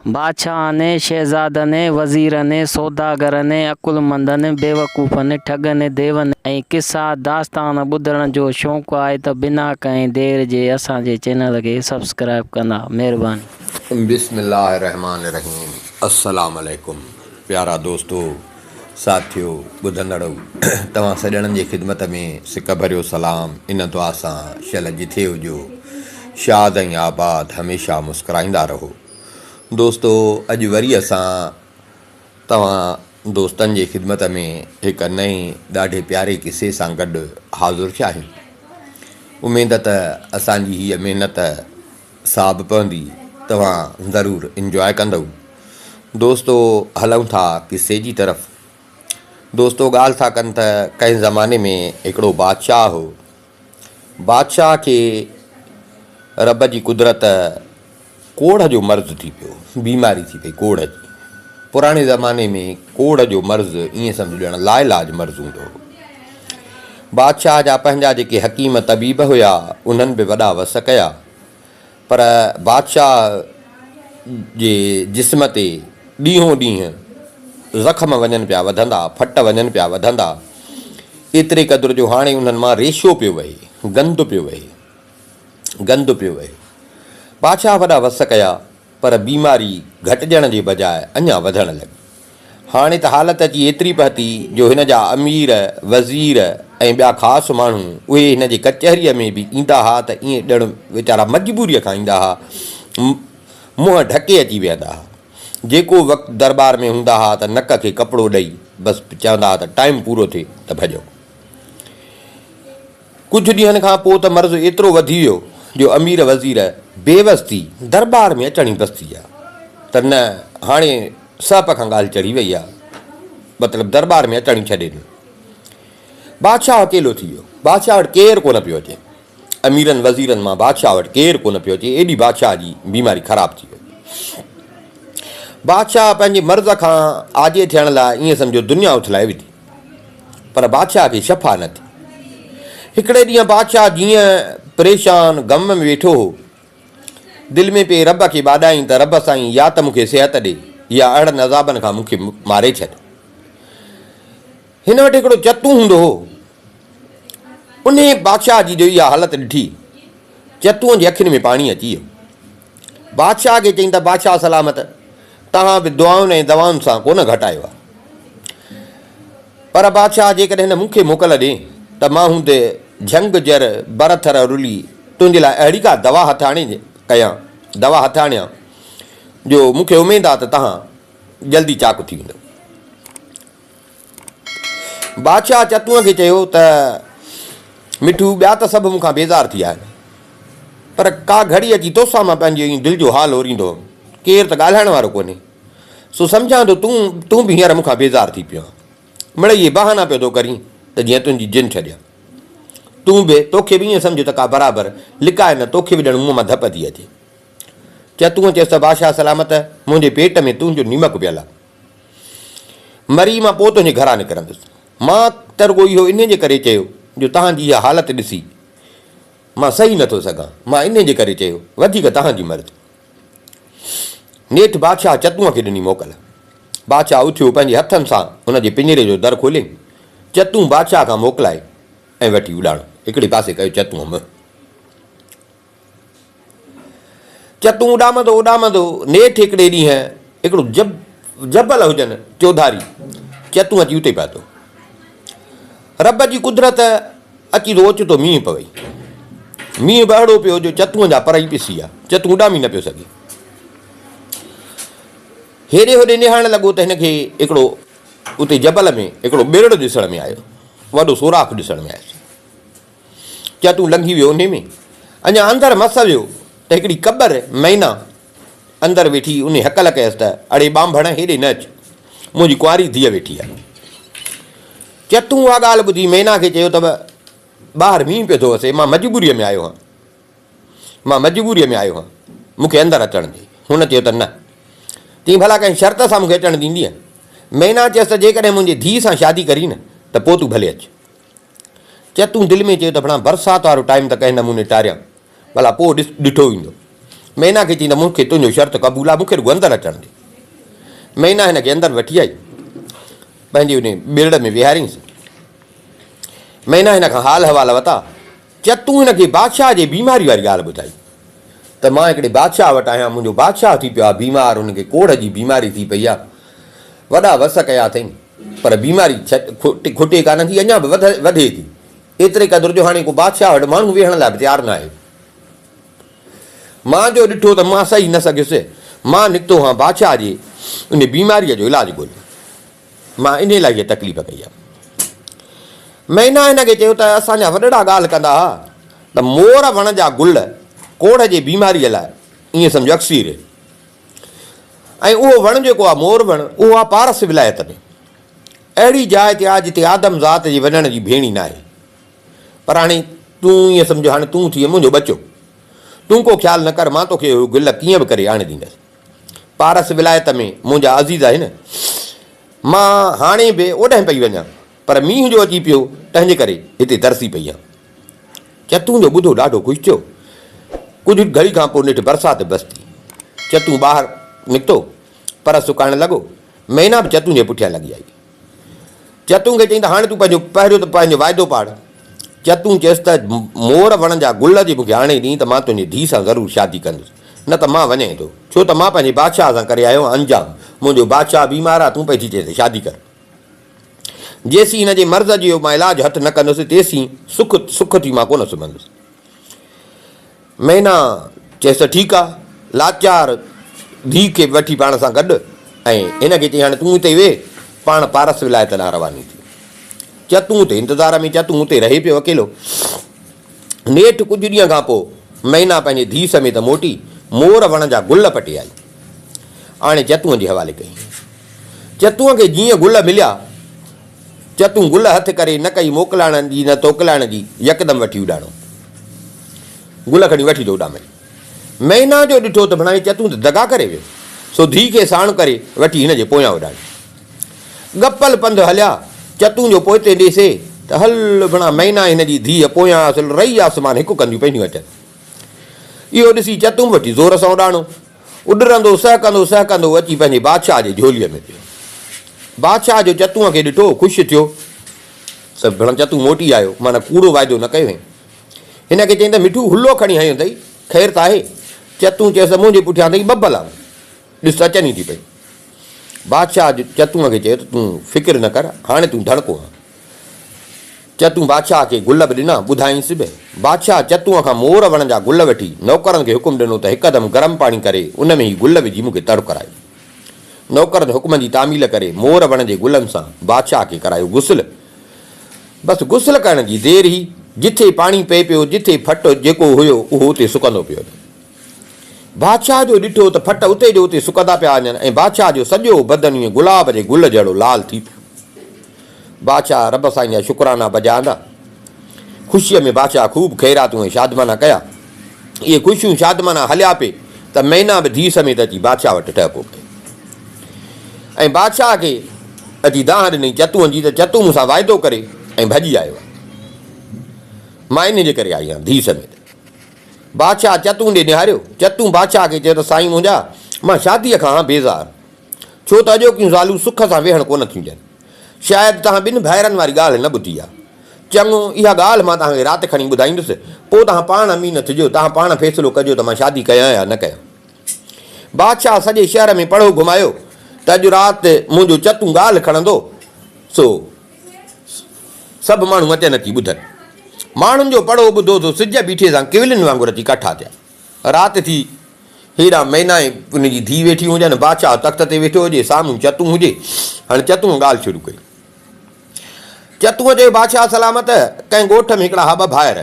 بادشاهن، شهزادن، وزيرن، سوداگرن، عقلمندن، بيوقوفن، ٺڳن، ديون ۽ قصا داستان ٻڌڻ جو شوق آهي ته بنا ڪنهن دير جي اسان جي چينل کي سبسڪرائب ڪندا. مهرباني. بسم الله الرحمٰن الرحيم السلام عليڪم پيارا دوستو ساٿيو ٻڌندڙو توهان سڄڻن جي خدمت ۾ سڪ ڀريو سلام ان دعا سان شل جٿي هجو شاد ۽ آباد هميشه مسڪرائيندا رهو دوستو اڄ وري اسان توهان دوستن جي خدمت ۾ هڪ نئين ڏاڍي پياري قصي سان گڏ حاضر ٿيا آهيون. اميد ته اسان جي هيء محنت ثاب پوندي توهان ضرور انجواء ڪندؤ. دوستو هلون ٿا قصي جي طرف. دوستو ڳالهه ٿا ڪن ته ڪنهن زماني ۾ هڪڙو بادشاهه هو. بادشاهه کي رب جي قدرت ڪوڙهه جو مرض ٿي پيو، بيماري ٿي پئي ڪوڙهه جي. پراڻي زماني ۾ ڪوڙهه جو مرض ائين سمجهه ڄڻ لاعلاج مرض هوندو هو. بادشاهه جا پنهنجا جيڪي حڪيم طبيب هيا، انهن به وڏا وس ڪيا، پر بادشاهه جي جسم تي ڏينهون ڏينهن زخم وڃن پيا وڌندا، ڦٽ وڃن پيا وڌندا، ايتري قدر جو هاڻي انهن مان ريشو پيو وهي، گند پيو وهي. گند پيو وهي. بادشاهه وڏا وس ڪيا، پر بيماري گهٽجڻ جي بجاء اڃا وڌڻ لڳي. هاڻي ته حالت اچي ايتري پهتي جو هن جا امير، وزير ۽ ٻيا خاص ماڻهو، اهي هن جي ڪچهريء ۾ به ايندا ها ته ائين ڄڻ ويچارا مجبوريء کان ايندا ها، منهن ڍڪي اچي ويهندا ها. جيڪو وقت درٻار ۾ هوندا ها ته نڪ کي ڪپڙو ڏئي بس چوندا ها ته ٽائيم پورو ٿئي ته ڀڄو. ڪجهه ڏينهن کان پوء ته مرض ايترو وڌي ويو جو امير وزير بيوس ٿي درٻار ۾ اچڻ ئي بس ٿي ويا ته نه هاڻي سهپ کان ڳالهه چڙهي وئي آ مطلب درٻار ۾ اچڻ ئي ڇڏي ڏنو. بادشاهه اڪيلو ٿي ويو. بادشاهه وٽ ڪير ڪونه پيو اچي. اميرن وزيرن مان بادشاهه وٽ ڪير ڪونه پيو اچي ايڏي بادشاهه جي بيماري خراب ٿي وئي. بادشاهه پنهنجي مرض کان آجي ٿيڻ لاء ائين سمجهو دنيا اٿلائي وڌي. پر بادشاهه کي شفا نه ٿي. هڪڙي ڏينهن بادشاهه جيئن پريشان غم ۾ ويٺو هو، دل ۾ پئي رب کي ٻاڏائين ته رب سائين يا ته مون کي صحت ڏي يا اهڙن عذابن کان مون کي ماري ڇڏ. هن وٽ هڪڙو چتون هوندو هو. انهي بادشاهه جي جو اها حالت ڏٺي، چتونء جي اکين ۾ پاڻي اچي ويو. بادشاهه کي چيائين ته بادشاهه سلامت، توهان به دعائن ۽ دوائن سان ڪونه گهٽايو آهي. پر بادشاهه جيڪڏهن هن مون کي موڪل ڏئي ته مان هوند جهنگ جر بر ٿر رلي تنهنجي لاء اهڙي ڪا دوا هٿ آڻي ڪيان، دوا هٿ آڻيان، جو مون کي اميد آهي ته توهان جلدي چاق ٿي ويندؤ. بادشاهه چتونء کي چيو ته، مٺو، ٻيا ته سڀ مون کان بيزار ٿي ويا آهن، پر ڪا گهڙي اچي توسان مان پنهنجي دل جو حال اوريندو هوم، ڪير ته ڳالهائڻ وارو ڪونهي، سو سمجهان ٿو تون تون به هينئر مون کان بيزار ٿي پيو آهين. مڙئي اهي بهانا پيو ٿو ڪرين ته جيئن تنهنجي جند ڇڏيان. تون به، توکي به ائين سمجهه ته ڪا برابر، لڪاء نه، توکي به ڄڻ منهن مان ڌپ ٿي اچي. چتونء چيس ته، بادشاهه سلامت، منهنجي پيٽ ۾ تنهنجو نيمڪ پيل آهي. مري مان پوء تنهنجي گهران نڪرندس. مان ته رڳو اهو انهيء جي ڪري چيو جو توهان جي اها حالت ڏسي مان سهي نٿو سگهان. مان انهيء جي ڪري چيو، وڌيڪ توهان جي مرضي. نيٺ بادشاهه چتونء کي ڏني موڪل. بادشاهه اٿيو، پنهنجي هٿن سان هن جي پڃري جو در کوليائين. چتون بادشاهه کان موڪلائي ۽ وٺي اڏاڻو. هڪڙي پاسي ڪيو چتونء منهن. چتون اڏامندو اڏامندو نيٺ هڪڙي ڏينهن هڪڙو جب جبل هجن چوڌاري چتون اچي اتي پهتو. رب جي قدرت اچي ٿو اوچتو مينهن پوي. مينهن به اهڙو پيو جو چتونء جا پر ئي پسي ويا. چتون اڏامي نه پيو سگهي. هيڏي هوڏي نهارڻ لڳو ته هن کي هڪڙو اتي جبل ۾ هڪڙو ٻرڙ ڏسڻ ۾ آيو. وڏو سوراخ ڏسڻ ۾ آيس. چتون لنگهي ويو انهي ۾. اڃا اندر مس ويو ته هڪڙي ڪٻر، مينا، اندر ويٺي انهي هڪل ڪيس ته، اڙي ٻانڀڻ هيڏي نه اچ. منهنجي ڪنواري ڌيء ويٺي آهي. چتون اها ڳالهه ٻڌي مينا کي چيو ته، ٻاهر مينهن پيو ٿو وسي، مان مجبوريء ۾ آيو هان. مان مجبوريء ۾ آيو هان. مون کي اندر اچڻ ڏي. هن چيو ته، نه. چيائين، ڀلا ڪنهن شرط سان مون کي اچڻ ڏيندينء؟ مينا چيس ته، جيڪڏهن منهنجي ڌيء سان شادي ڪرين ته پوء تون ڀلي اچ. چتون دل ۾ چيو ته ڀڻا برسات وارو ٽائيم ته ڪنهن نموني ٽاريان، ڀلا پوء ڏس ڏٺو ويندو. مينا کي چيائين ته مون کي تنهنجو شرط قبول آهي، مون کي رڳو اندر اچڻ ڏي. مينا هن کي اندر وٺي آئي. پنهنجي انهي ٻرڙ ۾ ويهاريائينس. مينا هن کان حال احوال ورتا. چتون هن کي بادشاهه جي بيماري واري ڳالهه ٻڌائي ته مان هڪڙي بادشاهه وٽ آهيان، منهنجو بادشاهه ٿي پيو آهي بيمار، هن کي ڪوڙهه جي بيماري ٿي پئي آهي. وڏا وس ڪيا اٿئين، پر بيماري کٽي ڪانه ٿي، اڃا به وڌي ٿي. ايتري قدر جو هاڻي ڪو بادشاهه وٽ ماڻهو ويهڻ لاء به تيار ناهي. مان جو ڏٺو ته مان سهي نه سگهيس، مان نڪتو هان بادشاهه جي ان بيماريء جو علاج ڳولڻ. مان انهيء لاء هيء تڪليف ڪئي آهي. مينا هن کي چيو ته اسان جا وڏڙا ڳالهه ڪندا ها ته مور وڻ جا گل ڪوڙهه جي بيماريء لاء ائين سمجهه اڪسير آهي ۽ اهو وڻ جيڪو آهي مور وڻ اهو آهي پارس ولايت ۾ اهڙي جاء تي آهي جتي آدم ذات جي وڃڻ جي ڀيڻي ناهي. پر هاڻي تون ائين سمجهه هاڻي تون ٿيء منهنجو ٻچو. تون ڪو خيال نه ڪر مان توکي اهي گل ڪيئن به ڪري آڻي ڏيندس. پارس ولايت ۾ منهنجا عزيز آهن. مان هاڻي به اوڏانهن پئي وڃان، پر مينهن جو اچي پيو، تنهنجي ڪري هتي ترسي پئي آهيان. چتون جو ٻڌو ڏاڍو خوش ٿيو. ڪجهه گهڙي کان پوء نيٺ برسات بس ٿي. چتون ٻاهر نڪتو، پر سڪائڻ لڳو. مينا به چتون جي پٺيان لڳي آئي. چتون کي چيائين ته هاڻي تون پنهنجو پهريون ته پنهنجو واعدو پاڙ. چتون چيس ته مور وڻ جا گل جي مون کي آڻي ڏين ته مان تنهنجي ڌيء سان ضرور شادي ڪندس، نه ته مان وڃين ٿو، ڇو ته مان پنهنجي بادشاهه سان ڪري آيو آهيان انجام، منهنجو بادشاهه بيمار آهي، تون پئي ٿي چئين ته شادي ڪر. جيسين هن جي مرض جو مان علاج هٿ نه ڪندس، تيسين سک سک ٿي مان ڪونه سمهندس. مينا چيس ته ٺيڪ آ. لاچار ڌيء کي به وٺي پاڻ سان گڏ ۽ هن کي چيائين هاڻي تون هتي ويهه، پاڻ پارس ولايت ڏانهن رواني ٿي. چتون اتي انتظار ۾ چتون اتي رهي پيو اڪيلو. نيٺ ڪجهه ڏينهن کان پوء مينا پنهنجي ڌيء سميت موٽي مور وڻ جا گل پٽي آئي. آڻي چتونء جي حوالي ڪيائين. چتونء کي جيئن گل مليا، چتون گل هٿ ڪري نه ڪئي موڪلائڻ جي نه توڪلائڻ جي، يڪدم وٺي اڏاڻو. گل کڻي وٺي ٿو اڏامي. مينا جو ڏٺو ته ڀڻائي چتون ته دغا ڪري ويو، سو ڌيء کي ساڻ ڪري وٺي هن جي پويان اڏاڻي. ڳپل پنڌ هليا، چتون جو پوئتي ڏسي ته هل ڀڻا مينا ۽ هن جي ڌيء پويان اصل رئي آسمان هڪ ڪنديون پيون اچن. اهو ڏسي چتون به وٺي زور سان اڏاڻو. اڏرندو، سهڪندو سهڪندو اچي پنهنجي بادشاهه جي جهوليء ۾ پيو. بادشاهه جو چتونء کي ڏٺو، خوش ٿيو ته ڀڻ چتون موٽي آيو، معنيٰ ڪوڙو واعدو نه ڪيو هئائين. هن کي چيائين ته مٺو هلو کڻي هنيو اٿئي، خير ته آهي؟ چتون چيس ته منهنجي پٺيان اٿئي ٻه بلائون، ڏس ته اچن ئي ٿي پيون. بادشاهه چتونء کي چيو ته تون فڪر نه ڪر، هاڻي تون ڌڙڪو هڻ. چتون بادشاهه کي گل به ڏنا، ٻڌائينس به. بادشاهه چتونء کان مور وڻ جا گل وٺي، نوڪرن کي حڪم ڏنو ته هڪدم گرم پاڻي ڪري، ان ۾ هي گل وجهي مون کي تڙ ڪرايو. نوڪرن حڪم جي تعميل ڪري، مور وڻ جي گلن سان بادشاهه کي ڪرايو غسل. بس غسل ڪرڻ جي دير هئي، جٿي پاڻي پئي پيو، جٿي ڦٽ جيڪو هيو، اهو اتي سڪندو پيو وڃي. بادشاهه جو ڏٺو ته ڦٽ اتي جو اتي سڪندا پيا وڃن ۽ بادشاهه جو سڄو بدن ائين گلاب جي گل جهڙو لال ٿي پيو. بادشاهه رب سائين جا شڪرانا بجا آندا. خوشيء ۾ بادشاهه خوب خيراتون ۽ شادمانا ڪيا. اهي خوشيون شادمانا هليا پئي ته مينا به ڌيء سميت اچي بادشاهه وٽ ٺهڪو ڪيو ۽ بادشاهه کي اچي دانهن ڏني چتونء جي ته چتون مون سان واعدو ڪري ۽ ڀڄي آيو آهي. مان انهيء جي ڪري آئي آهيان ڌيء سميت. بادشاهه چتون ڏي نهاريو. چتون بادشاهه کي چيو ته سائين منهنجا، مان شاديء کان آهيان بيزار. ڇو ته اڄوڪيون زالون سک سان ويهڻ ڪونه ٿيون ڏين. شايد توهان ٻن ڀائرن واري ڳالهه نه ٻڌي آهي. چڱو، اها ڳالهه مان توهان کي رات کڻي ٻڌائيندس، پوء توهان پاڻ امين ٿجو، توهان پاڻ فيصلو ڪجو ته مان شادي ڪيان يا نه ڪيان. بادشاهه سڄي شهر ۾ پڙهو گهمايو ته اڄ رات منهنجو چتون ڳالهه کڻندو، سو سڀ ماڻهو اچن اچي ٻڌن. ماڻهن جو پڙهو ٻڌو سو سج بيٺي سان ڪولين وانگر اچي ڪٺا ٿيا. رات ٿي، هيڏانهن مينا ۽ ان جي ڌيء ويٺيون هجن، بادشاهه تخت تي ويٺو هجي، سامهون چتون هجي. هاڻي چتونء ڳالهه شروع ڪئي. چتونء چيو، بادشاهه سلامت، ڪنهن ڳوٺ ۾ هڪڙا ها ٻه ڀائر،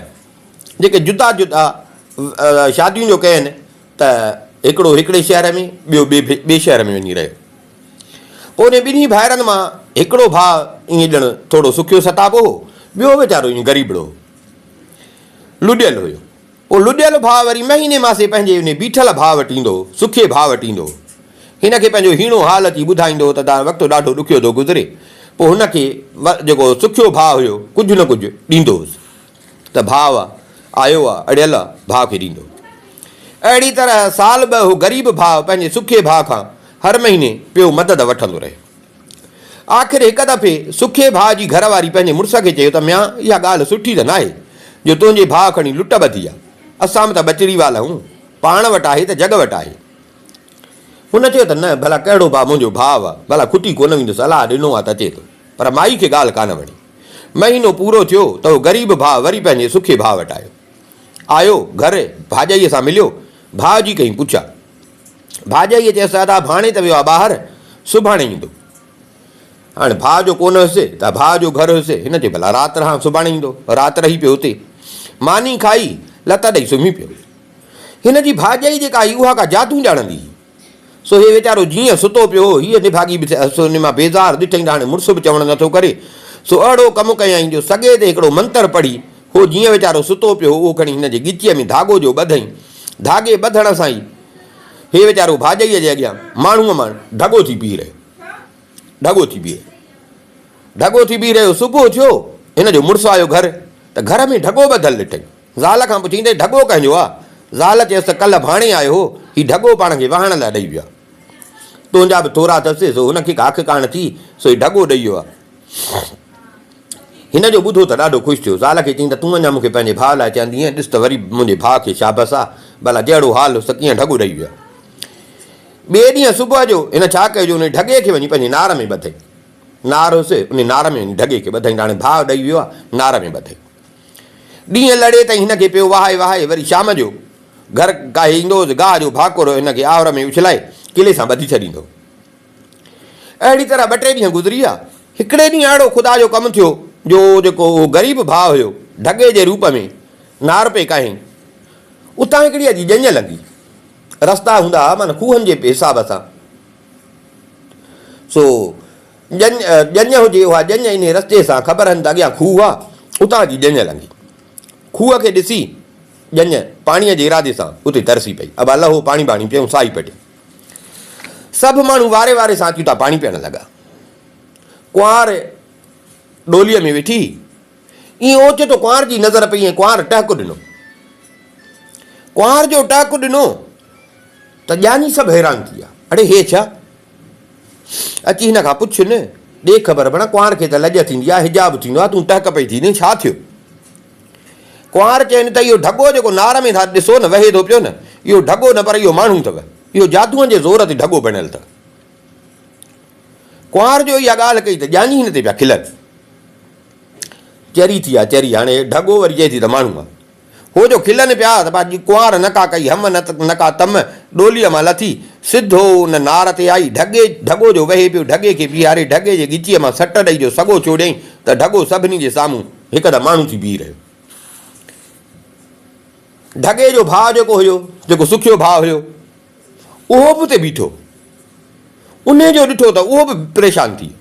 جيڪي جدا جدا شاديون جو ڪين ته هڪڙو هڪڙي شهر ۾، ٻيو ٻئي شهر ۾ وڃي رهيو. پوء انهن ٻنهي ڀائرن مان هڪڙو ڀاء ائين ڄڻ ٿورو سکيو ستابو هو، ٻيو ويچارو ائين غريبڙو هو، لڏيل هيو. پوء لڏيل ڀاء وري مهيني ماسي پنهنجي انهي بيٺل ڀاء وٽ ايندو هو، سکيي ڀاء وٽ ايندو هو. هن کي پنهنجو هيڻو حال اچي ٻڌائيندو هو ته دا وقت ڏاڍو ڏکيو ٿو گذري. پوء هن کي جيڪو سکيو ڀاء هيو، ڪجهه نه ڪجهه ڏيندو هوس ته ڀاء آ، آيو آ، اڙيل آ، ڀاء کي ڏيندو هو. اهڙي طرح سال ٻه هو غريب ڀاء پنهنجي سکي ڀاء کان هر مهيني پيو مدد وٺندو رهيو. آخر هڪ دفعي سکي ڀاء جي گهر واري پنهنجي مڙس کي چيو ته ميان اها ڳالهه سٺي ته ناهي جو تنهنجي ڀاء کڻي لٽ ٻڌي آ. اسان به ته ٻچڙي والهون، پاڻ وٽ آهي ته جڳ وٽ آهي. هن چيو ته نه ڀلا ڪهڙو ڀاء منهنجو ڀاء آ، ڀلا کٽي ڪونه ويندس الله ڏنو آ ته اچي ٿو. پر مائي کي ڳالهه ڪانه وڻي. مهينو پورو ٿيو ته هو غريب ڀاء وري پنهنجي سکي ڀاء وٽ آيو. آيو گهر، ڀاڄائيء سان مليو، ڀاء جي ڪئين پڇا. ڀاڄائيء چيس ته ادا ڀاڻي ته ويو آ ٻاهر، سڀاڻي ايندو. هاڻي ڀاء جو ڪونه هيس ته ڀاء جو گهر هيس، هن چيو ڀلا رات رهان سڀاڻي ايندو. رات رهي پيو اتي. ماني کائي، لت ڏئي سمهي پيو. هن جي ڀاڄائي جيڪا هئي اها ڪا جادو ڄاڻندي هئي. سو هي ويچارو جيئن ستو پيو هو، هيء نڀاڳي به ٿيس، ان مان بيزار ڏٺائين ته هاڻي مڙس به چوڻ نٿو ڪري، سو اهڙو ڪم ڪيائين جو سڳي تي هڪڙو منتر پڙهي، هو جيئن ويچارو ستو پيو هو، اهو کڻي هن جي ڳچيء ۾ ڌاڳو جو ٻڌئين. ڌاڳي ٻڌڻ سان ئي هي ويچارو ڀاڄائيء جي اڳيان ماڻهوء مان ڍڳو ٿي بيهي رهيو. ڍڳو ٿي بيهي رهيو. ڍڳو ٿي بيهي رهيو. صبح ٿيو، هن جو مڙس آيو گهر ته گهر ۾ ڍڳو ٻڌل ڏٺائين. زال کان پڇيائين ته هي ڍڳو ڪنهن جو آ؟ زال چيس ته ڪلهه ڀاڻي آيو هو، هي ڍڳو پاڻ کي وهائڻ لاء ڏئي ويو آ. تنهنجا به ٿورا اٿس، سو هن کي ڪا اک ڪانه ٿي، سو هي ڍڳو ڏئي ويو آ. هن جو ٻڌو ته ڏاڍو خوش ٿيو. زال کي چيائين ته تون اڃا مون کي پنهنجي ڀاء لاء چوندينء، ڏس ته وري به منهنجي ڀاء کي شابس آ، ڀلا جهڙو حال هوس ته ڪيئن ڍڳو ڏئي ويو آ. ٻئي ڏينهن صبح جو هن ڇا ڪيو جو انهي ڍڳي کي وڃي پنهنجي نار ۾ ٻڌئي. نار هوس، انهي نار ۾ وڃي ڍڳي کي ٻڌئين ته هاڻي ڀاء ڏئي ويو آ، نار ۾ ٻڌئي. ڏينهن لڙي تائين هن کي پيو وهائي وهائي وري شام جو گهر ڪاهي ايندو هوس، گاهه جو ڀاڪر هن کي آهر ۾ اڇلائي قلعي سان ٻڌي ڇڏيندو هو. اهڙي طرح ٻه ٽي ڏينهن گذري ويا. هڪڙي ڏينهن اهڙو خدا جو ڪم ٿيو جو جيڪو اهو غريب ڀاء هيو، ڍڳي جي روپ ۾ نار پئي ڪاهيائين. اتان هڪڙي اڄ ڄڃ لنگهي. رستا هوندا هئا معنيٰ کوهن جي حساب سان. سو ڄڃ ڄڃ هجي اها ڄڃ انهي رستي سان خبر هن ته اڳيان کوهه آ، اتان اچي ڄڃ لنگهي. کوهه کي ڏسي ڄڃ پاڻيء جي ارادي سان اتي ترسي پئي. ابا لهو پاڻي ٻاڻي پيئون ساهي پٽي. سڀ ماڻهو واري واري سان اچي اتان پاڻي پيئڻ لڳا. ڪنوار ڏوليء ۾ ويٺي هئي. ائين اوچتو ڪنوار جي نظر پئي ۽ ڪنوار ٽهڪ ڏنو. ڪنوار جو ٽهڪ ڏنو ته ڄاڃي سڀ حيران ٿي ويا. اڙي هي ڇا؟ اچي هن کان پڇ نه، ڏي خبر بڻا ڪنوار کي ته لڄ ٿيندي آهي، حجاب ٿيندو آهي، تون ٽهڪ پئي ٿي ڏين، ڇا ٿيو؟ ڪنوار چين ته اهو ڍڳو جيڪو نار ۾ ٿا ڏسو نه وهي ٿو پيو نه، اهو ڍڳو نه پر اهو ماڻهو اٿو، اهو جادوئن جي زور تي ڍڳو بڻيل اٿو. ڪنوار جو اها ڳالهه ڪئي ته ڄاڃي هن تي پيا کلن. چري ٿي آ چري، هاڻي ڍڳو وري چئي ٿي ته ماڻهو آ. هو جو کلن پيا ته پا ڪنوار نه ڪا ڪئي هم نه ڪا تم، ڏوليء مان لٿي، سڌو ان نار تي آئي، ڍڳي ڍڳو جو وهي پيو، ڍڳي کي بيهاري، ڍڳي جي ڳچيء مان سٽ ڏئي جو سڳو ڇوڙيائين ته ڍڳو سڀني جي سامهون هڪدم ماڻهو ٿي بيهي رهيو. ڍڳي جو ڀاء جيڪو هيو، جيڪو سکيو ڀاء هيو، اهو به اتي بيٺو. انهيء جو ڏٺو ته اهو به پريشان ٿي ويو.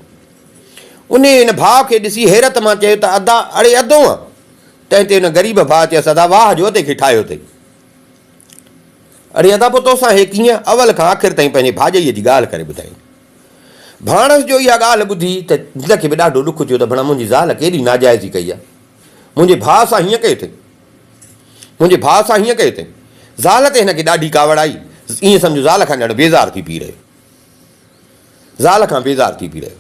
انهيء هن ڀاء کي ڏسي حيرت مان چيو ته ادا، اڙي ادو آن! تنهن تي هن غريب ڀاء چيس ادا واهه جو ادي کي ٺاهيو اٿئي. اڙي ادا پوء توسان هي ڪيئن؟ اول کان آخر تائين پنهنجي ڀاڄائيء جي ڳالهه ڪري ٻڌايائين. ڀاڻس جو اها ڳالهه ٻڌي ته هن کي به ڏاڍو ڏک ٿيو ته ڀڻا منهنجي زال ڪيڏي ناجائزي ڪئي آهي. منهنجي ڀاء سان هيئن ڪيو اٿئي. منهنجي ڀاء سان هيئن ڪيو اٿئي. زال تي هن کي ڏاڍي ڪاوڙ آئي. ائين سمجهه زال کان ڄڻ بيزار ٿي پئي رهيو. زال کان بيزار ٿي پئي رهيو.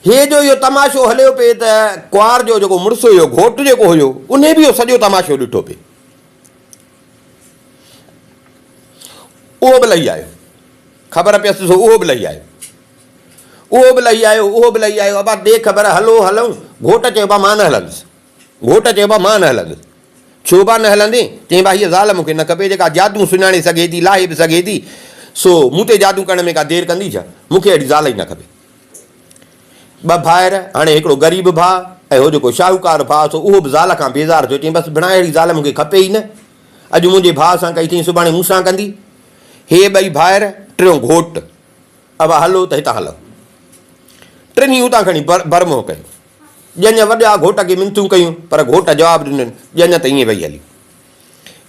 هي جو اهو تماشو هليو پئي ته ڪنوار جو جيڪو مڙس هيو، گهوٽ جيڪو هيو، انهي به اهو سڄو تماشو ڏٺو پئي. اهو به لهي آيو. خبر پيس سو اهو به لهي آيو. اهو به لهي آيو، اهو به لهي آيو. ابا ڏي خبر، هلو هلون. گهوٽ چيو ابا مان نه هلندس. گهوٽ چيو ابا مان نه هلندس. ڇو با نه هلندين؟ چيائين با هيء زال مون کي نه کپي، جيڪا جادو سڃاڻي سگهي ٿي، لاهي به سگهي ٿي، سو مون تي جادو ڪرڻ ۾ ڪا دير ڪندي ڇا؟ مون کي اهڙي زال ئي نه کپي. ٻه ڀائر، هاڻي هڪڙو غريب ڀاء ۽ هو جيڪو شاهوڪار ڀاء، سو اهو به زال کان بيزار ٿيو، چيائين بس ڀيڻا اهڙي زال مون کي کپي ئي نه. اڄ منهنجي ڀاء سان ڪئي اٿئين، سڀاڻي مون سان ڪندي. هي ٻئي ڀائر، ٽيون گهوٽ. ابا هلو ته هتان هلون. ٽنهي اتان کڻي بر منهن ڪيو. ڄڃ وڏيا گهوٽ کي منٿون ڪيون، پر گهوٽ جواب ڏنن، ڄڃ ته ائين وئي هلي.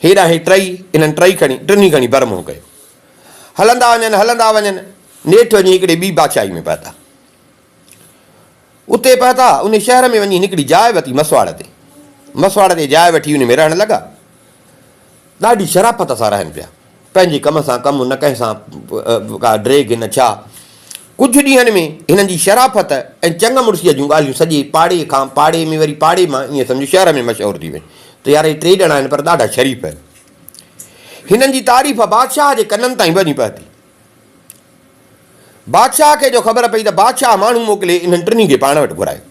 هيڏانهن هي ٽئي، انهن ٽئي کڻي، ٽنهي کڻي بر منهن ڪيو. هلندا وڃن، هلندا وڃن، نيٺ وڃي هڪڙي ٻي بادشاهي ۾ پهتا. اتي پهتا، انهي شهر ۾ وڃي هڪڙي جاء ورتي مسواڙ تي. مسواڙ تي جاء وٺي انهي ۾ رهڻ لڳا. ڏاڍي شرافت سان رهن پيا. پنهنجي ڪم سان ڪم، نه ڪنهن سان ڪا ڊيگهه نه ڇا. ڪجهه ڏينهن ۾ هنن جي شرافت ۽ چڱ مڙسيء جون ڳالهيون سڄي پاڙي کان پاڙي ۾ وري پاڙي مان ائين سمجهه شهر ۾ مشهور ٿي ويون ته يار هي ٽي ڄڻا آهن پر ڏاڍا شريف آهن. هنن جي تعريف بادشاهه جي ڪنن تائين به وڃي پهتي. بادشاهه کي جو خبر پئي ته بادشاهه ماڻهو موڪلي انهن ٽنهي کي پاڻ وٽ گهرايو.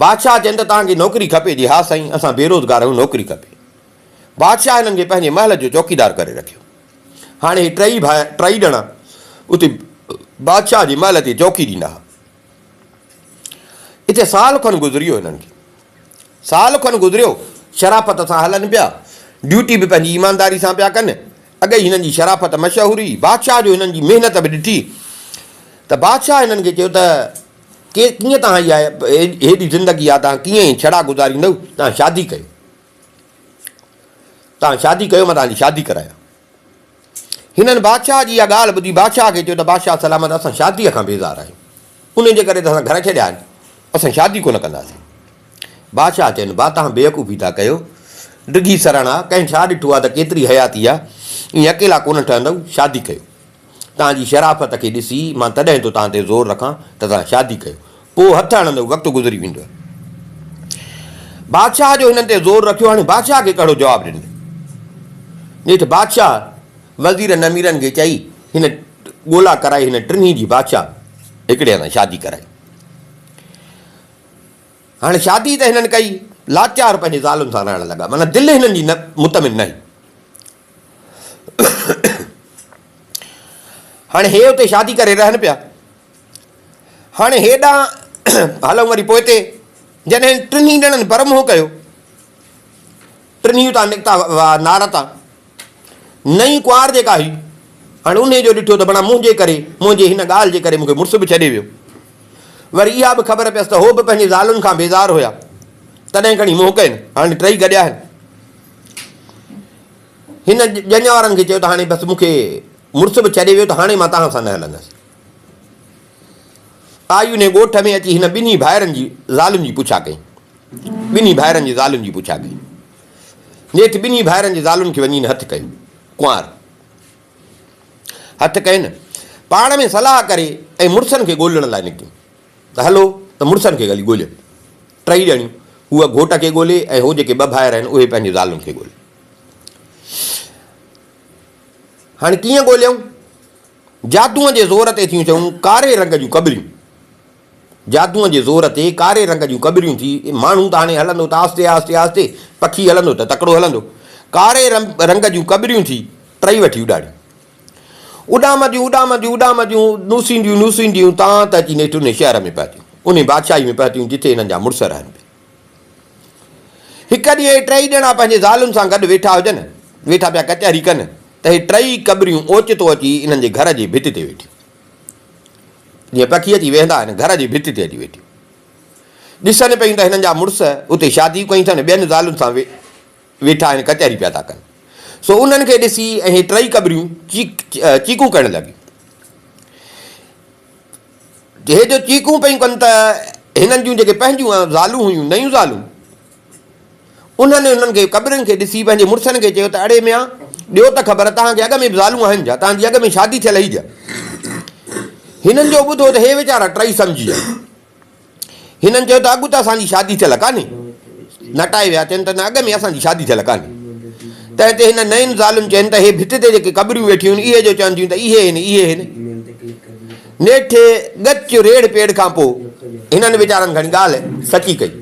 بادشاهه چين ته توهان کي نوڪري کپي؟ جي ها سائين، اسان بيروزگار آهيون، نوڪري کپي. بادشاهه هنن کي پنهنجي محل جو چوڪيدار ڪري رکيو. هاڻي هي ٽئي ڀاء ٽئي ڄڻا اتي بادشاهه جي محل تي چوڪي ڏيندا ها. اتي سال کن گذري ويو هنن کي. سال کن گذريو، شرافت سان هلن پيا، ڊيوٽي به پنهنجي ايمانداري سان پيا ڪن. اڳ ئي هنن جي شرافت مشهور هئي. بادشاهه جو هنن جي محنت به ڏٺي ته بادشاهه هنن کي چيو ته ڪي ڪيئن توهان اها هيڏي زندگي آ توهان ڪيئن ائين ڇڙا گذاريندؤ، توهان شادي ڪيو. توهان شادي ڪيو مان توهان جي شادي ڪرايان. هنن بادشاهه جي اها ڳالهه ٻڌي بادشاهه کي چيو ته بادشاهه سلامت اسان شاديء کان بيزار آهيون. انهي جي ڪري ته اسان گهر ڇڏيا آهن. اسان شادي ڪونه ڪنداسين. بادشاهه چين با توهان بيوقوفي ٿا ڪيو. ڊگهي سرڻ آ، ڪنهن ڇا ڏٺو آ ته ڪيتري حياتي آ. ائين اڪيلا ڪونه ٺهندؤ، شادي ڪيو. توهان جي شرافت کي ڏسي مان تڏهن ٿو توهان تي زور رکان ته توهان شادي ڪيو. پوء هٿ هڻندؤ وقت گذري ويندو. بادشاهه جو هنن تي زور رکيو، هاڻي بادشاهه کي ڪهڙو جواب ڏنو. نيٺ بادشاهه وزيرن اميرن کي چئي هن ڳولا ڪرائي هن ٽنهي جي بادشاهه هڪڙي هنڌ شادي ڪرائي. هاڻي شادي ته هنن ڪئي، لاچار پنهنجي زالن سان رهڻ لڳا، معنيٰ دل هنن جي نه مطمئن نه هئي. هاڻي هي اتي شادي ڪري رهن پيا. هاڻي هيڏانهن هلون وري پوئتي، جڏهن ٽنهي ڄڻن برمهو ڪيو، ٽنهي اتان نڪتا نار تان، نئين ڪنوار جيڪا هئي، هاڻي انهي جو ڏٺو ته بڻا منهنجي ڪري، منهنجي هن ڳالهه جي ڪري مون کي مڙس به ڇڏي ويو. وري اها به خبر پيس ته هو به پنهنجي زالن کان بيزار هيا، تڏهن کڻي منهن ڪين، هاڻي ٽئي گڏيا آهن. هن ڄڃ وارن کي چيو ته هاڻي بس مون کي مڙس به ڇڏي ويو ته هاڻي مان توهان سان نه هلندس. آئي انهي ڳوٺ ۾ اچي هن ٻنهي ڀائرن جي زالن جي پڇا ڪئي. ٻنهي ڀائرن جي زالن جي پڇا ڪئي. نيٺ ٻنهي ڀائرن جي زالن کي وڃي هن هٿ ڪيو. ڪنوار هٿ ڪين. پاڻ ۾ صلاح ڪري ۽ مڙسن کي ڳولڻ لاء نڪتيون ته هلو ته مڙسن کي هلي ڳوليون. ٽئي ڄڻيون، هوء گهوٽ کي ڳولي ۽ هو جيڪي ٻه ڀائر آهن اهي پنهنجي زالن کي ڳولي. هاڻي ڪيئن ڳوليائون؟ جادوء جي زور تي ٿيون چئون ڪاري رنگ جون ڪٻريون. جادوء جي زور تي ڪاري رنگ جون ڪٻريون ٿي، ماڻهو ته هاڻي هلندو ته آهستي آهستي آهستي، پکي هلندو ته تڪڙو هلندو. ڪاري رنگ جون ڪٻريون ٿي ٽئي وٺي اڏاڙيون. اڏامنديون اڏامنديون اڏامنديون، نوسينديون نوسينديون تان ته اچي نيٺ انهي شهر ۾ پهتيون، انهي بادشاهي ۾ پهتيون جتي هنن جا مڙس رهن پيا. هڪ ڏينهن اهي ٽئي ڄڻا پنهنجي زالن سان گڏ ويٺا هجن، ويٺا پيا ڪچهري ڪن ته اهي ٽئي ڪٻريون اوچتو اچي انهن جي گهر جي ڀت تي ويٺيون. جيئن پکي اچي ويهندا آهن، گهر جي ڀت تي اچي ويٺيون. ڏسن پيون ته هنن جا مڙس اتي شادي ڪئي اٿن، ٻين زالن سان ويٺا آهن، ڪچهري پيا ٿا ڪن. سو انهن کي ڏسي اهي ٽئي ڪٻريون چيڪون ڪرڻ لڳيون. هي جو چيڪون پيون ڪن ته هنن جون جيڪي پنهنجون زالون هيون، نيون زالون، انهن هنن کي قبرن کي ڏسي پنهنجي مڙسن کي چيو ته اڙي ميان، ڏيو ته خبر توهان کي اڳ ۾ به زالون آهن ڇا؟ توهان جي اڳ ۾ شادي ٿيل هئي ڇا؟ هنن جو ٻڌو ته هي ويچارا ٽئي سمجهي ويا. هنن چيو ته اڳ ته اسان جي شادي ٿيل ڪانهي. نٽائي ويا، چين ته نه اڳ ۾ اسان جي شادي ٿيل ڪانهي. تنهن تي هن نين زالن چين ته هي ڀت تي جيڪي قبريون ويٺيون آهن، اهي جو چون ٿيون ته اهي هن، اهي هن. نيٺ ڳچ ريڙهه پيڙهه کان پوء هنن ويچارن کڻي ڳالهه سچي ڪئي.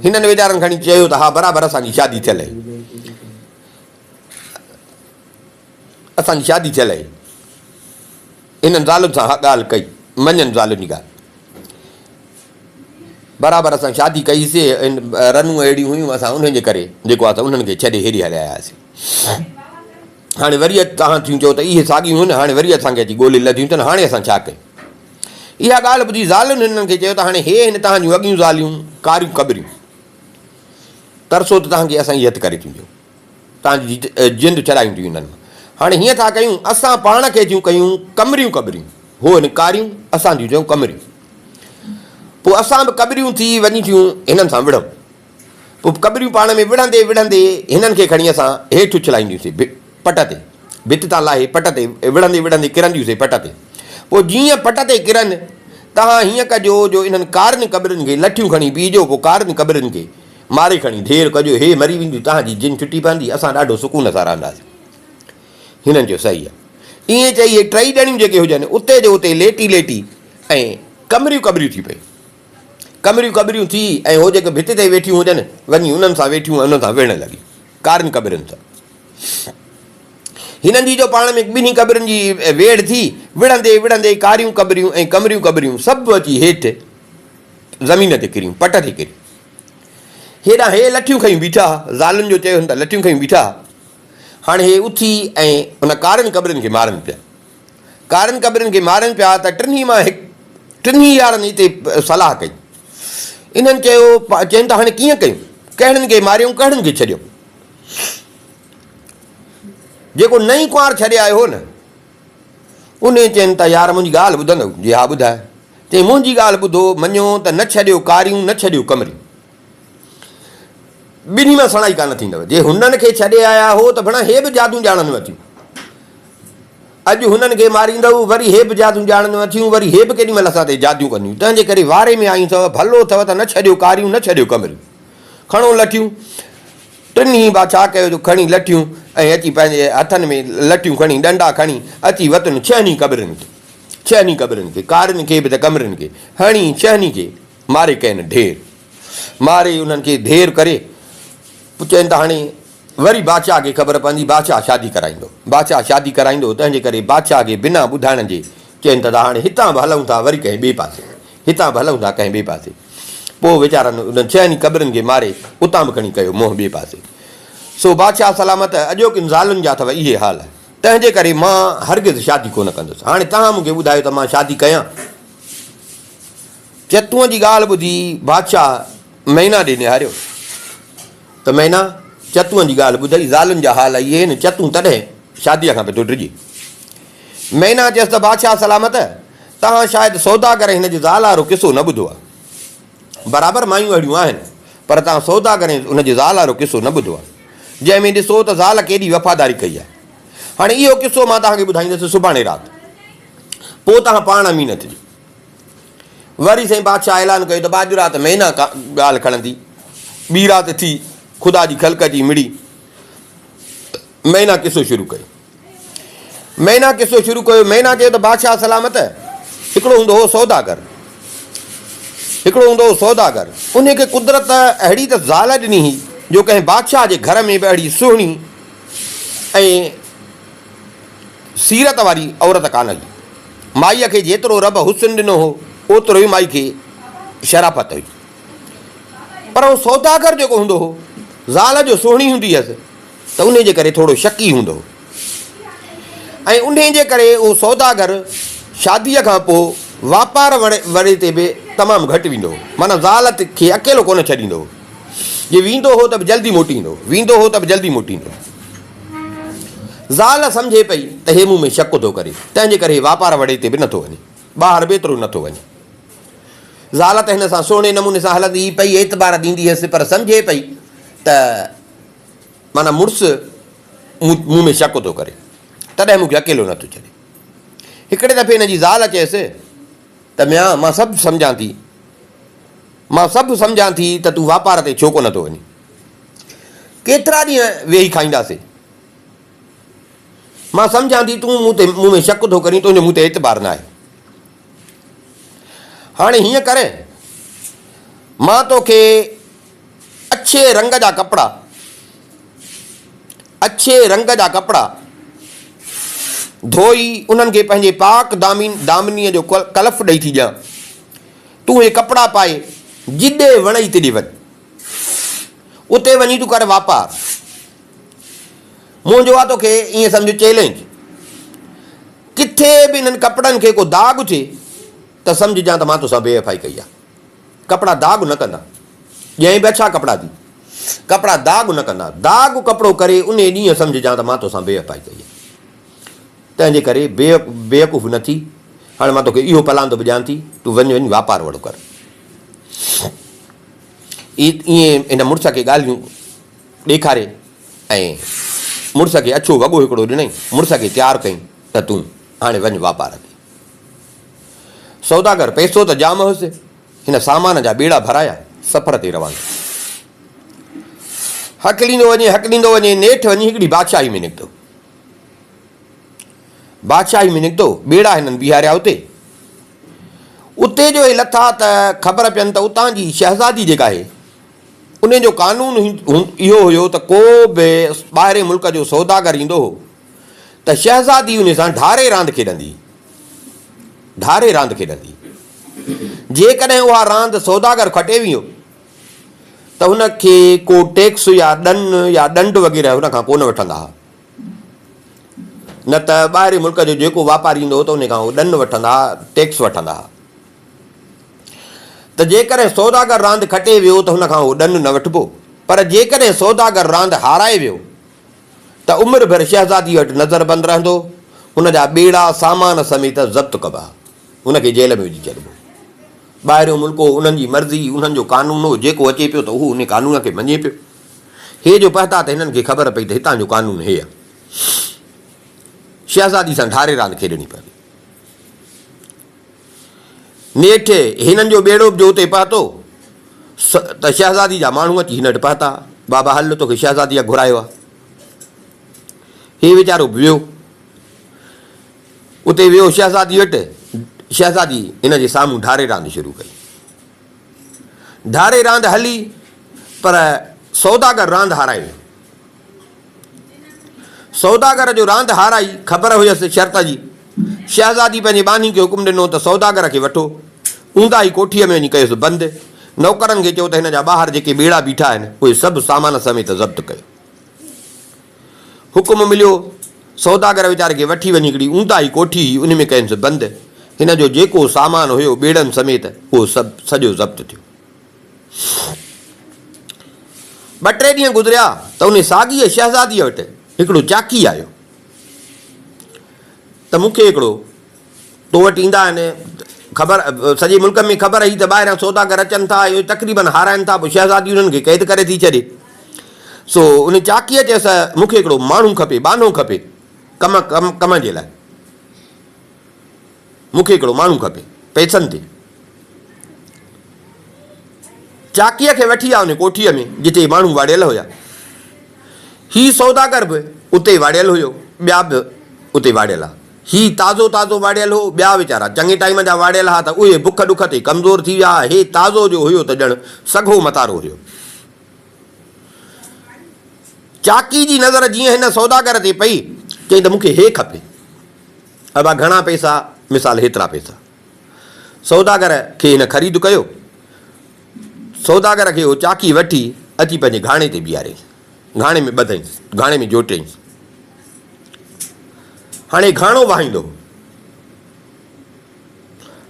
هنن ويچارن کڻي چيو ته ها برابر اسان جي شادي ٿيل آهي. اسان جي شادي ٿيل آهي. هنن زالن سان ڳالهه ڪئي، مڃن زالن جي ڳالهه. برابر اسان شادي ڪئي سي، رنون اهڙيون هيون اسان انهن جي ڪري جيڪو آهي سو انهن کي ڇڏي هيڏي هليا آياسين. هاڻي وري توهان ٿيون چئو ته اهي ساڳيون هن، هاڻي وري اسان کي اچي ڳولي لڌيون اٿن، هاڻي اسان ڇا ڪيون؟ اها ڳالهه ٻڌي زالن هنن کي چيو ته هاڻي هي هن توهان جون اڳيون زاليون ڪاريون ڪٻريون، ترسو ته توهان کي اسان ئي هٿ ڪري ٿيون ڏيون. تان جي جند ڇڏايون ٿيون انهن مان. هاڻي هيئن ٿا ڪيون، اسان پاڻ کي ٿيون ڪيون ڪمريون ڪٻريون، هو هن ڪاريون، اسان ٿيون چئون ڪمريون. پوء اسان به ڪٻريون ٿي وڃي ٿيون هنن سان وڙهون. پوء قبريون پاڻ ۾ وڙهندي وڙهندي هنن کي کڻي اسان هيٺ اڇلائينديونسين پٽ تي. ڀت تان لاهي پٽ تي وڙهندي وڙهندي ڪرنديونسين پٽ تي. پوء جيئن پٽ تي ڪرن، توهان هيئن ڪجو جو انهن ڪارين قبرين کي لٺيون کڻي بيهجو، پوء ڪارين قبرين کي ماري کڻي ڍير ڪجو، هي مري وينديون، توهان جي جن ڇٽي پوندي، اسان ڏاڍو سڪون سان رهنداسين. هنن چيو صحيح آهي. ائين چئي هي ٽئي ڄڻيون جيڪي هجن، اتي جو اتي ليٽي ليٽي ۽ ڪمريون ڪٻريون ٿي پيون. ڪمريون ڪٻريون ٿي ۽ هو جيڪي ڀت تي ويٺيون هجن، وڃي انهن سان ويٺيون ۽ انهن سان وڙهڻ لڳيون، ڪارين قبرن سان. هنن جي جو پاڻ ۾ ٻنهي قبرن جي ويڙهه ٿي، وڙهندي وڙهندي ڪاريون قبريون ۽ ڪمريون ڪٻريون سڀ اچي هيٺ زمين تي ڪريون، پٽ تي ڪريون. هيڏانهن هي لٺيون کنيون بيٺا ها، زالن جو چيو هن ته لٺيون کنيون بيٺا ها. هاڻي هي اٿي ۽ ان ڪارين قبرن کي مارن پيا. ڪارين قبرن کي مارن پيا ته ٽنهي مان هڪ ٽنهي يارن اتي صلاح ڪئي. انهن چيو، چين ته هاڻي ڪيئن ڪيون؟ ڪهڙن کي ماريون، ڪهڙن کي ڇڏيون؟ جيڪو نئين ڪنوار ڇڏي آيو هو نه، انهي چين ته يار منهنجي ڳالهه ٻڌندؤ؟ جي ها ٻڌاء. چيائين منهنجي ڳالهه ٻڌو، مڃو ته نه ڇڏيو ڪاريون نه ڇڏيو ڪمريون. ٻنهي مان سڻائي ڪانه ٿيندؤ. جي هنن کي ڇڏي آيا هو ته ڀڻا هي به جادو ڄاڻن وٿيون. اڄ هنن کي ماريندؤ، وري هي به جادو ڄاڻن وٿيون، وري هي به ڪيڏي مهل اسان تي جاديون ڪنديون. تنهن جي ڪري واري ۾ آيون اٿو، ڀلو اٿو ته نه ڇڏيو ڪاريون نه ڇڏيو ڪمريون. کڻو لٺيون. ٽنهي با ڇا ڪيو جو کڻي لٺيون ۽ اچي پنهنجي هٿن ۾ لٺيون کڻي، ڏنڊا کڻي، اچي وتن ڇهني قبرن کي. ڇهني قبرن کي، ڪارين کي به ته ڪمرين کي، هڻي ڇهني کي ماري ڪين ڍير. ماري انهن کي ڍير ڪري، پوء چين ته هاڻي وري بادشاهه کي خبر پوندي، بادشاهه شادي ڪرائيندو. بادشاهه شادي ڪرائيندو، تنهن جي ڪري بادشاهه کي بنا ٻڌائڻ جي چين ته هاڻي هتان به هلون ٿا وري ڪنهن ٻئي پاسي. هتان به هلون ٿا ڪنهن ٻئي پاسي. پوء ويچارن انهن ڇهن ئي قبرن کي ماري اتان به کڻي ڪيو منهن ٻئي پاسي. سو بادشاهه سلامت اڄوڪين زالن جا اٿو اهي حال. تنهن جي ڪري مان هرگز شادي ڪونه ڪندس. هاڻي توهان مون کي ٻڌايو ته مان شادي ڪيان؟ چتونء جي ڳالهه ٻڌي بادشاهه مينا ڏي نهاريو ته مينا، چتونء جي ڳالهه ٻڌئي، زالن جا حال اهي آهن، چتون تڏهن شاديء کان پيو ٿو ڊڄي. مينا چيس ته بادشاهه سلامت، توهان شايد سوداگر ۽ هن جي زال وارو قصو نه ٻڌو آهي. برابر مايون اهڙيون آهن، پر توهان سوداگر ۽ ان جي زال وارو قصو نه ٻڌو آهي، جنهن ۾ ڏسو ته زال ڪيڏي وفاداري ڪئي آهي. هاڻي اهو قصو مان توهان کي ٻڌائيندس سڀاڻي رات. پوء توهان پاڻ امين ٿجو. وري سائين بادشاهه اعلان ڪيو ته باڄ رات مينا ڳالهه کڻندي. ٻي رات ٿي، خدا جي خلق اچي مڙي. مينا قصو شروع ڪيو. مينا قصو شروع ڪيو. مينا چيو ته بادشاهه سلامت، هڪڙو هوندو هو سوداگر. هڪڙو هوندو هو سوداگر. انهي کي قدرت اهڙي ته زال ڏني هئي جو ڪنهن بادشاهه جي گهر ۾ به اهڙي سهڻي ۽ سيرت واري عورت ڪانه هئي. مائيء کي جيترو رب حسن ڏنو هو، اوترو ئي مائي کي شرافت هئي. پر هو سوداگر جيڪو هوندو هو، زال جو سهڻي هوندي هيس ته انهي جي ڪري ٿورو شڪي هوندو هو ۽ انهي جي ڪري اهو سوداگر شاديء کان پوء واپار وڙي تي به تمام گهٽ ويندو هو، معنيٰ زال کي اڪيلو ڪونه ڇڏيندو هو. جي ويندو هو ته به جلدي موٽي ايندو هو، ويندو هو ته به جلدي موٽي ايندو هو. زال سمجهي پئي ته هي مون ۾ شڪ ٿو ڪري، تنهن جي ڪري هي واپار وڙي تي به نٿو وڃي، ٻاهر به ايترو نٿو وڃي. زال ته هن سان سهڻي نموني سان هلندي هئي پئي، اعتبار ڏيندي هيس، پر سمجهي پئي ته معنيٰ مڙس مون ۾ شڪ ٿو ڪري، تڏهن مون کي اڪيلو نٿو ڇڏي. هڪڙي دفعي هن جي زال چيس ته ميان مان سڀ سمجهان ٿي، مان سڀ سمجهان ٿي ته تون واپار تي ڇو ڪونه ٿو وڃين؟ ڪيترا ڏينهن ويهي کائينداسين؟ مان سمجهان ٿي تون مون تي مون ۾ شڪ ٿو ڪرين، تنهنجو مون تي اعتبار ناهي. هاڻي هيئن ڪر، مان توکي اڇي رنگ جا ڪپڙا، اڇي رنگ جا ڪپڙا ڌوئي انهن کي پنهنجي پاڪ دامين دامنيء جو ڪلف ڏئي ٿي ڏيان. تون اهي ڪپڙا پائي جيڏي وڻئي تيڏي وڃ. اتي وڃي تون ڪر واپار. منهنجو آ توکي ائين سمجهه چئلينج. ڪٿي به انهن ڪپڙن کي ڪو داغ ٿئي ته سمجهجان ته مان توسان بي وفائي ڪئي آ. ڪپڙا داغ نه ڪندا. ڄئين به اڇا ڪپڙا ٿي. ڪپڙا داغ نه ڪندا. داغ ڪپڙو ڪري انهي ڏينهن سمجهجان ته مان توسان بي وفائي ڪئي آ. تنهن جي ڪري بي بيوقوف نه ٿي. هاڻي مان توکي اهو پلاند به ڏيان ٿي، تون وڃ وڃ واپار وڙو ڪر. ائين هن مڙس کي ڳالهيون ڏيکاري ۽ مڙس کي اڇو وڳو هڪڙو ڏنائين. مڙس کي تيار ڪيائين ته تون هاڻي وڃ واپار تي. سوداگر پئسو ته جام هوس، هن سامان جا ٻيڙا ڀرايا، سفر تي روانو. هڪليندو وڃي، هڪليندو وڃي، نيٺ وڃي هڪڙي بادشاهي ۾ نڪتو. بادشاهي ۾ نڪتو، ٻيڙا هنن بيهاريا اتي. اتي جو هي لٿا ته خبر پين ته اتان جي شهزادي جيڪا آهي، ان جو قانون اهو هيو ته ڪو به ٻاهرين ملڪ جو سوداگر ايندو هو ته شهزادي ان سان ڍاري راند کيڏندي. ڍاري راند کيڏندي. جيڪڏهن اها راند سوداگر کٽي ويو ته هن کي ڪو ٽيڪس يا ڏن يا ڏنڊ وغيره هن کان ڪونه وٺندا ها. نه ته ٻاهرين ملڪ جو جيڪو واپاري ايندو هو ته ان کان هو ڏن وٺندا ها، ٽيڪس وٺندا ها. ته جيڪڏهن سوداگر راند کٽي ويو ته هن کان اهو ڏن نه وٺبو، پر جيڪڏهن سوداگر راند هارائي ويو ته عمر ڀر شهزادي وٽ نظر بند رهندو، هن جا ٻيڙا سامان سميت ضبط ڪبا، هن کي جيل ۾ وجهي ڇڏبو. ٻاهريون ملڪ هو، انهن جي مرضي، انهن جو قانون هو، جيڪو اچي پيو ته اهو انهي قانون کي مڃي پيو. هي جو پهتا ته هنن کي خبر پئي ته هتان جو قانون هي آهي. شهزادي سان ڍاري راند کيڏڻي پوندي. نيٺ هنن جو ٻيڙو به جو اتي پهتو ته شهزادي جا ماڻهو اچي هن وٽ پهتا، بابا هل توکي شهزاديء گهرايو آهي. هي ويچارو به ويو. اتي ويو شهزادي وٽ، شهزادي هن جي سامهون ڍاري راند شروع ڪئي. ڍاري راند هلي پر سوداگر راند هارائي ويو. سوداگر جو راند هارائي خبر هيس شرط جي. شهزادي پنهنجي ٻانهي کي حڪم ڏنو ته سوداگر کي وٺو. اونداهي ڪوٺيء ۾ وڃي ڪيس بند. نوڪرن کي چيو ته هن جا ٻاهر جيڪي ٻيڙا بيٺا آهن، اهي سڀ سامان سميت ضبط ڪيو. حڪم مليو، سوداگر ويچاري کي وٺي وڃي هڪڙي اونداهي ڪوٺي هئي، ان ۾ ڪينس بند. هن جو جيڪو سامان هيو ٻيڙن سميت، اهو سڀ سڄو ضبط ٿيو. ٻه ٽي ڏينهن گذريا ته انهي ساڳيء شهزاديء وٽ هڪڙو چاڪي آيو ته مون کي هڪڙو تو وٽ ايندا آهن خبر سڄي ملڪ ۾ خبر هئي ته ٻاهريان سوداگر اچن ٿا ۽ تقريبن هارائن ٿا پوء شهزادي انهن کي قيد ڪري ٿي ڇڏي سو ان چاڪيء چيس مون کي هڪڙو ماڻهو کپي ٻانهو کپي ڪم ڪم ڪم جي لاء مون کي هڪڙو ماڻهو کپي پئسن تي. چاڪيء کي وٺي آ ان ڪوٺيء ۾ جتي ماڻهو واڙيل هيا. هي سوداگر به اتي واڙيل هيو، ٻيا به اتي واڙيل ها. هي تازو تازو واڙيل هو، ٻيا ويچارا چڱي ٽائيم جا واڙيل ها ته اهي بک ڏک تي ڪمزور ٿي ويا ها. هي تازو جو هيو ته ڄڻ سگهو متارو هيو. چاڪي جي نظر جيئن هن سوداگر تي پئي، چيائين ته مون کي هي کپي. ابا گهڻا پئسا؟ مثال هيترا پئسا. سوداگر کي هن خريد ڪيو. سوداگر کي اهو چاڪي وٺي اچي پنهنجي گهاڻي تي بيهاريائينس. گهاڻي ۾ ٻڌائينس، گهاڻي ۾ جوٽيائينس. هاڻي گهاڻو وهائيندو هو.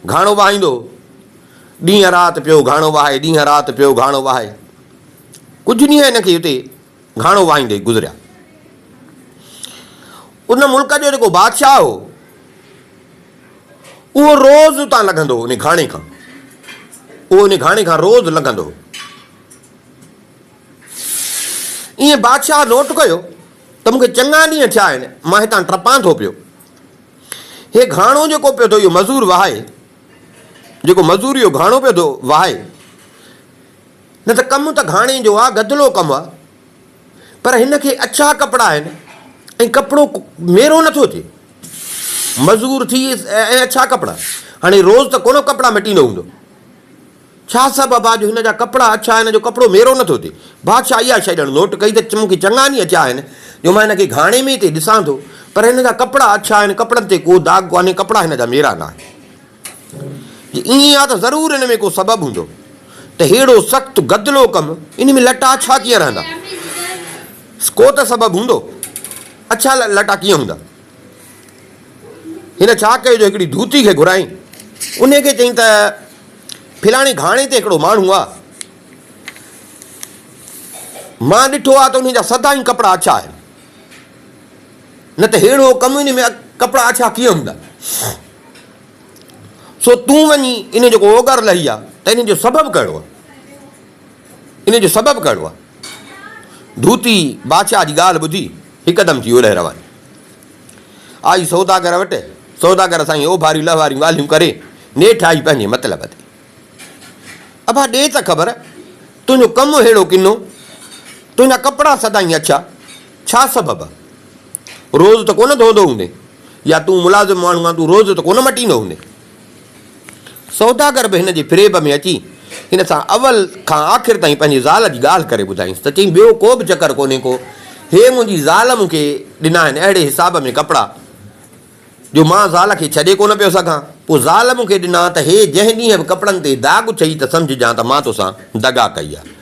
گهاڻو وهائيندو هو. ڏينهن رات پيو گهاڻو وهائي، ڏينهن رات پيو گهاڻو وهائي. ڪجهه ڏينهن هن کي اتي گهاڻو وهائيندي گذريا. ان ملڪ جو جيڪو بادشاهه هو، اهو روز اتان لنگهندو هو، ان گهاڻي کان. اهو ان گهاڻي کان روز لنگهندو هو. ائين بادشاهه نوٽ ڪيو ته مون کي چڱا ڏينهن ٿيا آهن، مان هتان ٽپان ٿو پيو. هي گهاڻو جيڪو پيو ٿو اهو مزور وهائي، جيڪو مزور اهو گهاڻو پيو ٿو وهائي، نه ته ڪم ته گهاڻي جو آ، گدلو ڪم آ، پر هن کي اڇا ڪپڙا آهن ۽ ڪپڙو ميرو نٿو ٿئي. مزور ٿي ۽ اڇا ڪپڙا. هاڻي روز ته ڪونه ڪپڙا مٽيندو هوندو. ڇا سبب آ جو هن جا ڪپڙا اڇا آهن جو ڪپڙو ميرو نٿو ٿئي. بادشاهه اها شيء ڄڻ نوٽ ڪئي ته مون کي چڱا ڏينهن ٿيا آهن جو مان هن کي گهاڻي ۾ اتي ڏسان ٿو پر هن جا ڪپڙا اڇا آهن، ڪپڙن تي ڪو داغ ڪونهي، ڪپڙا هن جا ميرا ناهن. جي ائين آ ته ضرور ان ۾ ڪو سبب هوندو ته ههڙو سخت گدلو ڪم ان ۾ لٽا اڇا ڪيئن رهندا؟ ڪو ته سبب هوندو، اڇا لٽا ڪيئن هوندا؟ هن ڇا ڪيو جو هڪڙي ڌوتي کي گهرايائين، انهي کي چيائين ته فلاڻي گهاڻي تي هڪڙو ماڻهو آ، مان ڏٺو آ ته انهي جا سدائين ڪپڙا اڇا آهن، نه ته ههڙو ڪم ان ۾ ڪپڙا اڇا ڪيئن هوندا؟ سو تون وڃي ان جو ڪو اوڳر لهي آ ته ان جو سبب ڪهڙو آ؟ ان جو سبب ڪهڙو آهي؟ ڌوتي بادشاهه جي ڳالهه ٻڌي هڪدم ٿي اوڏهه رواني. آئي سوداگر وٽ، سوداگر سان ائين اوڀاريون لهواريون ڳالهيون ڪري نيٺ آئي پنهنجي مطلب تي. ابا ڏي ته خبر، تنهنجو ڪم ههڙو ڪنو، تنهنجا ڪپڙا سدائين اڇا، ڇا سبب آ؟ روز ته ڪونه ڌوئندو هوندين يا تون ملازم ماڻهو آن تون روز ته ڪونه مٽيندو هوندين. سوداگر به هن جي فريب ۾ اچي هن سان اول کان آخر تائين پنهنجي زال جي ڳالهه ڪري ٻڌائينس ته چئين ٻيو ڪو به چڪر ڪونهي ڪو هي منهنجي زال مون کي ڏنا آهن اهڙي حساب ۾ ڪپڙا جو مان زال کي ڇڏي ڪونه پيو سگهان پوء زال مون کي ڏنا ته هي جنهن ڏينهن به ڪپڙن تي داغ ٿئي ته سمجهجان ته مان توسان دغا ڪئي آهي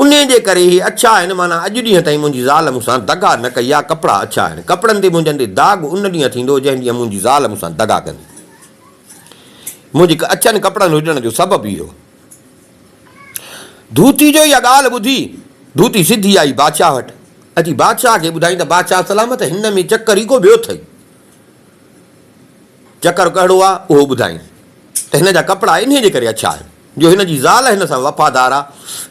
انهي جي ڪري هي اڇا آهن معنيٰ اڄ ڏينهن تائين منهنجي زال مون سان دغا نه ڪئي آهي ڪپڙا اڇا آهن ڪپڙن تي منهنجن تي داغ ان ڏينهن ٿيندو جنهن ڏينهن منهنجي زال مون سان دغا ڪندي. منهنجي اڇن ڪپڙن هجڻ جو سبب اهو. ڌوتي جو اها ڳالهه ٻڌي، ڌوتي سڌي آئي بادشاهه وٽ. اچي بادشاهه کي ٻڌائين ته بادشاهه سلامت هن ۾ چڪر ئي ڪو ٻيو اٿئي. چڪر ڪهڙو آ اهو ٻڌائين ته هن جا ڪپڙا انهيء جي ڪري اڇا آهن جو هن جي زال هن سان وفادار آ.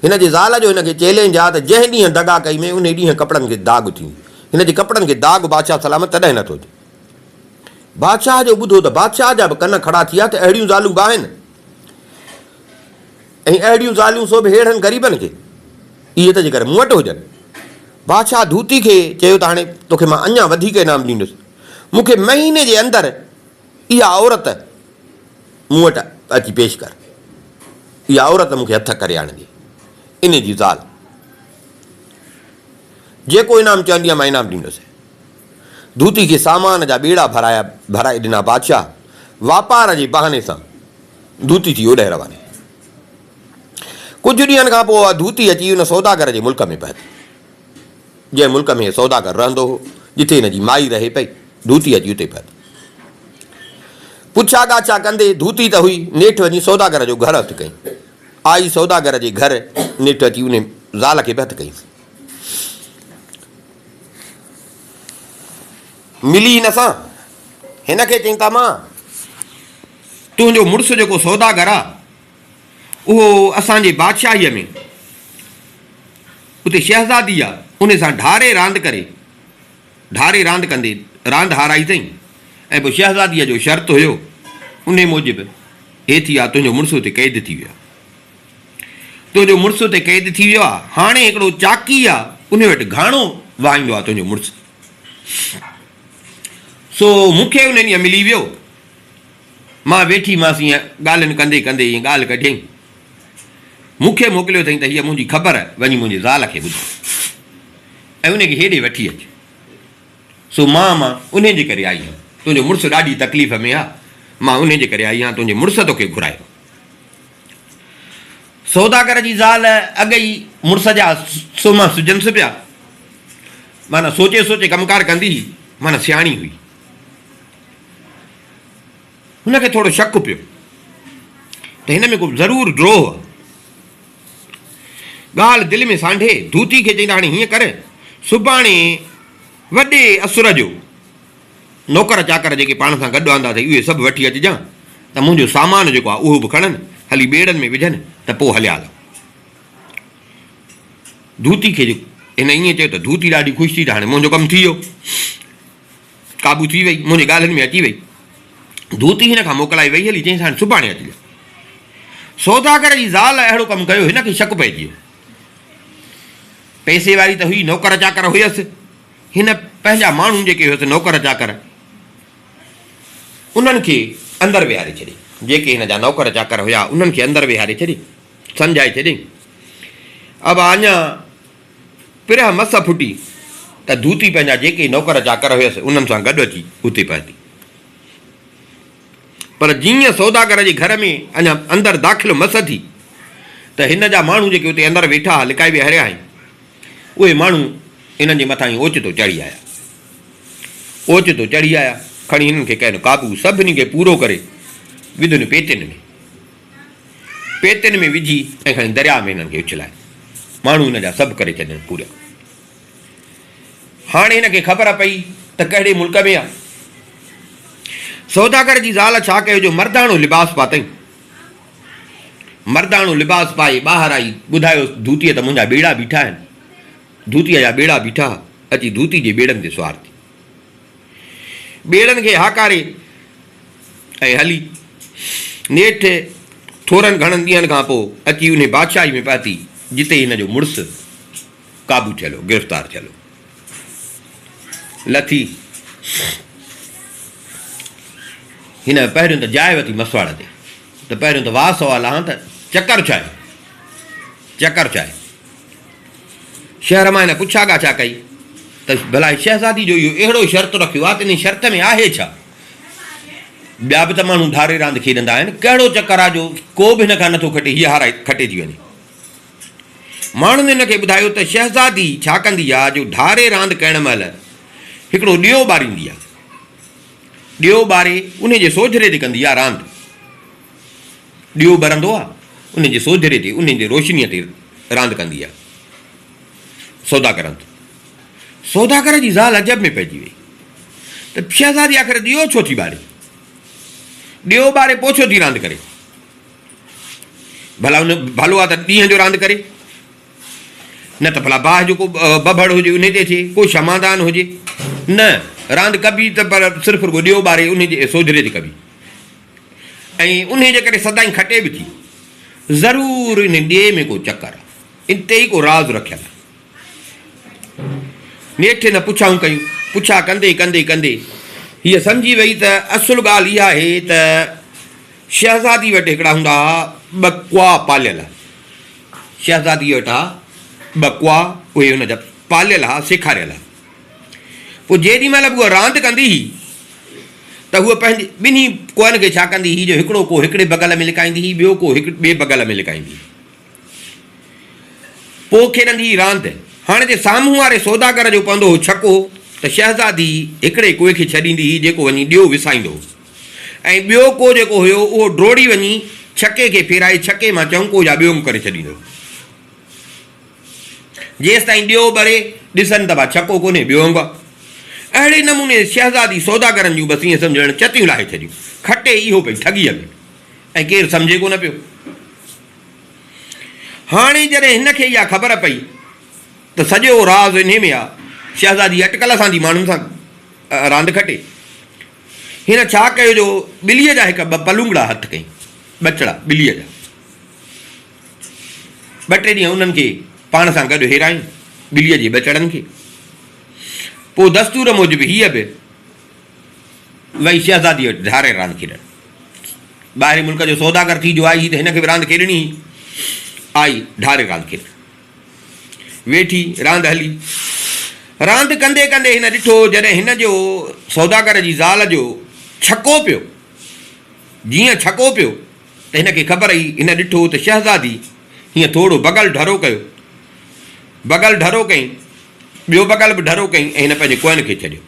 هن جي زال جو هن کي چئلينج آ ته جنهن ڏينهن دغا ڪئي مين انهي ڏينهن ڪپڙن کي داغ ٿيندي. هن جي ڪپڙن کي داغ بادشاهه سلامت تڏهن نٿو ٿئي. بادشاهه جو ٻڌو ته بادشاهه جا به ڪن کڙا ٿي ويا ته اهڙيون زالون به آهن ۽ اهڙيون زالون سو به ههڙن غريبن کي اهي ته جيڪر مون وٽ هجن. بادشاهه ڌوتي کي چيو ته هاڻي توکي مان اڃا وڌيڪ انعام ڏيندس. مون کي مهيني جي اندر اها عورت مون وٽ اچي پيش ڪر. اها عورت مون کي هٿ ڪري آڻي ڏي. انهي جي زال جيڪو انعام چوندينء مان انعام ڏيندس. ڌوتي کي سامان جا ٻيڙا ڀرايا ڀرائي ڏنا بادشاهه واپار جي بهاني سان ڌوتي ٿي اوڏهه رواني. ڪجهه ڏينهن کان پوء اها ڌوتي اچي ان سوداگر جي ملڪ ۾ پهتي، جنهن ملڪ ۾ هي سوداگر رهندو هو، جتي هن جي مائي رهي پئي. ڌوتي اچي اتي پهتي. پڇا ڳاڇا ڪندي ڌوتي ته هئي، نيٺ وڃي سوداگر جو گهر هٿ ڪيائين. آئي سوداگر جي گهر، نيٺ اچي ان زال کي به هٿ ڪيائين. ملي هن سان. هن کي چئين ته امان، تنهنجو مڙس جيڪو سوداگر آ، اهو اسان جي بادشاهيء ۾ اتي شهزادي آ، ان سان ڍاري راند ڪري، ڍاري راند ڪندي راند هارائي اٿئين ۽ پوء شهزاديء جو شرط هيو، انهي موجب هي ٿي آ، تنهنجو مڙس اتي قيد ٿي ويو آ. تنهنجو مڙس اتي قيد ٿي ويو آ، هاڻي هڪڙو چاڪي آ، انهي وٽ گهاڻو وهائيندو آ تنهنجو مڙس. سو مون کي انهي ڏينهن ملي ويو. مان ويٺي مانس ائين ڳالهين ڪندي ڪندي ائين ڳالهه ڪڍيائين. مون کي موڪليو اٿئين ته هيء منهنجي خبر وڃي منهنجي زال کي ٻڌاء ۽ انهي کي هيڏي وٺي اچ. سو مان مان انهي جي ڪري آئي هان. تنهنجو مڙس ڏاڍي تڪليف ۾ آ، مان انهي جي ڪري آئي هان، تنهنجي مڙس توکي گهرايو. سوداگر جي زال اڳ ئي مڙس جا سوما سجهنس پيا. معنيٰ سوچي سوچي ڪم ڪار ڪندي هئي، معنيٰ سياڻي هئي. هن کي ٿورو شڪ پيو ته هن ۾ ڪو ضرور ڊوهه آهي. ڳالهه دل ۾ سانڍي ڌوتي کي چئي ته هاڻي هيئن ڪر، سڀاڻي وڏي اسر جو نوڪر چاڪر جيڪي پاڻ سان گڏ آندا اٿئي اهي سڀ وٺي اچجان ته منهنجو سامان جيڪو آهي اهو به کڻن، هلي ٻيڙن ۾ وجهن ته پوء هليا هلون. ڌوتي کي هن ائين چيو ته ڌوتي ڏاڍي خوش ٿي ته هاڻي منهنجو ڪم ٿي ويو، قابو ٿي وئي، منهنجي ڳالهين ۾ اچي وئي. ڌوتي هن کان موڪلائي وئي هلي، چيائينس هاڻي سڀاڻي اچجان. سوداگر جي زال اهڙو ڪم ڪيو، هن کي شڪ پئجي ويو. پئسي واري ته هئي، نوڪر چاڪر هيس. هن پنهنجا ماڻهو جيڪي هيس نوڪر چاڪر انهن کي اندر ويهاري ڇڏي. جيڪي هن جا نوڪر چاڪر هيا انهن کي اندر ويهاري ڇڏي سمجهائي ڇڏيائين. ابا اڃا پرهه مس ڦٽي ته ڌوتي پنهنجا جيڪي نوڪر چاڪر هيس انهن سان گڏ اچي اتي پهتي. پر جيئن سوداگر جي گهر ۾ اڃا اندر داخل مس ٿي ته هن جا ماڻهو جيڪي اتي اندر ويٺا ها لڪائي ويهاريا هئائين اهي ماڻهو هنن جي مٿان ائين اوچتو چڙهي آيا. اوچتو چڙهي آيا، کڻي هنن کي ڪين قابو، سڀني کي پورو ڪري وڌن پيتين ۾. پيتين ۾ وجهي ۽ کڻي درياء ۾ هنن کي اڇلائي. ماڻهو هن جا سڀ ڪري ڇڏين پورا. هاڻي هن کي خبر پئي ته ڪهڙي ملڪ ۾ آ. سوداگر جي زال ڇا ڪيو جو مرداڻو لباس پاتائين. مرداڻو لباس پائي ٻاهر آئي، ٻڌايوس ڌوتيء ته منهنجا ٻيڙا بيٺا آهن. ڌوتيء جا ٻيڙا بيٺا ها، اچي ڌوتي جي ٻيڙن تي سوار ٿي. ٻيڙن کي هاڪاري ۽ هلي. نيٺ ٿورن گهڻن ڏينهن کان پوء اچي انهي بادشاهي ۾ پهتي، جتي هن جو مڙس قابو ٿيل هو، گرفتار ٿيل هو. لٿي. هن پهريون ته جاء وتي مسواڙ تي ته پهريون ته واهه سوا لهان ته چڪر ڇا آهي؟ چڪر ڇا آهي؟ شهر مان هن پڇا ڳاڇا ڪئي ته ڀلا شهزادي جو اهو اهڙو شرط رکيو آهي ته انهي شرط ۾ آهي ڇا؟ ٻيا به ته ماڻهو ڍاري راند کيڏندا آهن، ڪهڙو چڪر آهي جو ڪو به هن کان نٿو کٽي، هيء هارائي کٽي ٿي وڃي. ماڻهن هن کي ٻڌايو ته شهزادي ڇا ڪندي آهي جو ڍاري راند ڪرڻ مهل هڪڙو ڏيئو ٻاريندي آهي. ڏيئو ٻاري انهي جي سوجهري تي ڪندي آهي راند. ڏيئو ٻرندو آهي انهي جي سوجهري تي، انهي جي روشنيء تي راند ڪندي آهي. سوداگرند. سوداگر جي زال عجب ۾ پئجي وئي ته شهزادي آخر ڏيئو ڇو ٿي ٻاري؟ ڏيئو ٻاري پوء ڇو ٿي راند ڪري؟ ڀلا ان ڀلو آ ته ڏينهن جو راند ڪري، نه ته ڀلا باهه جو ڪو ٻڀڙ هجي انهي تي ٿئي، ڪو شمعدان هجي، نه راند ڪبي ته پر صرف رڳو ڏيئو ٻاري انهي جي سوجهري تي ڪبي ۽ انهي جي ڪري سدائين کٽي به ٿي. ضرور انهي ڏيئي ۾ ڪو چڪر آ، ان تي ئي ڪو راز رکيل آ. نيٺ هن پڇائون ڪيون. پڇا ڪندي ڪندي ڪندي هيء سمجهي وئي ته اصل ڳالهه اها آهي ته شهزادي وٽ هڪڙا هوندا ها ٻه ڪوئا پاليل. شهزاديء وٽ ها ٻه ڪوئا، اهي هن جا پاليل ها، سيکاريل ها. پوء جيڏي مهل به هوء راند ڪندي هئي ته هوء پنهنجي ٻنهي ڪوئن کي ڇا ڪندي هئي جو هڪڙو ڪوئو هڪڙي بغل ۾ لڪائيندي هئي، ٻيو ڪوئو هڪ ٻئي بغل ۾ لڪائيندي هئي. پوء کيڏندي هئي راند. هاڻي جي سامهون واري سوداگر جو پوندو هو ڇڪو ته شهزادي هڪڙي ڪوئي کي ڇڏيندي هئي جيڪو وڃي ڏيئو وسائيندو هو ۽ ٻيو ڪو جيڪو هيو اهو ڊوڙي وڃي ڇڪي کي ڦيرائي ڇڪي مان چؤنڪو يا ٻيو انگ ڪري ڇڏيندو هو. جيستائين ڏيئو ٻري، ڏسن ته ڀا ڇڪو ڪونهي ٻيو انگ آ. اهڙي نموني شهزادي سوداگرن جون بس ائين سمجهه ڄڻ چتيون لاهي ڇڏيون. کٽي اهو پئي ٺڳيء ۾ ۽ ڪير سمجهي ڪونه پيو. هاڻي جڏهن هن کي اها خبر پئي ته سڄو راز انهي ۾ آ، شهزادي اٽڪل سان ٿي ماڻهن سان راند کٽي. هن ڇا ڪيو جو ٻليء جا هڪ ٻه پلونگڙا هٿ ڪيائين، ٻچڙا ٻليء جا. ٻه ٽي ڏينهن انهن کي پاڻ سان گڏ هيرايائين، ٻليء جي ٻچڙن کي. پوء دستور موجب هيء به وئي شهزاديء وٽ ڌاري راند کيڏڻ. ٻاهرين ملڪ جو سوداگر ٿي جو آئي هئي ته هن کي به راند کيڏڻي هئي. آئي ڍاري راند کيڏڻ. ويٺي راند هلي. راند ڪندي ڪندي هن ڏٺو جڏهن هن جو سوداگر جي زال جو ڇڪو پيو. جيئن ڇڪو پيو ته هن کي خبر هئي. هن ڏٺو ته شهزادي هيئن ٿورو بغل ڍرو ڪيو. بغل ڍرو ڪيائين. ٻيو بغل به ڍرو ڪيائين ۽ هن پنهنجي ڪوئن کي ڇڏيو.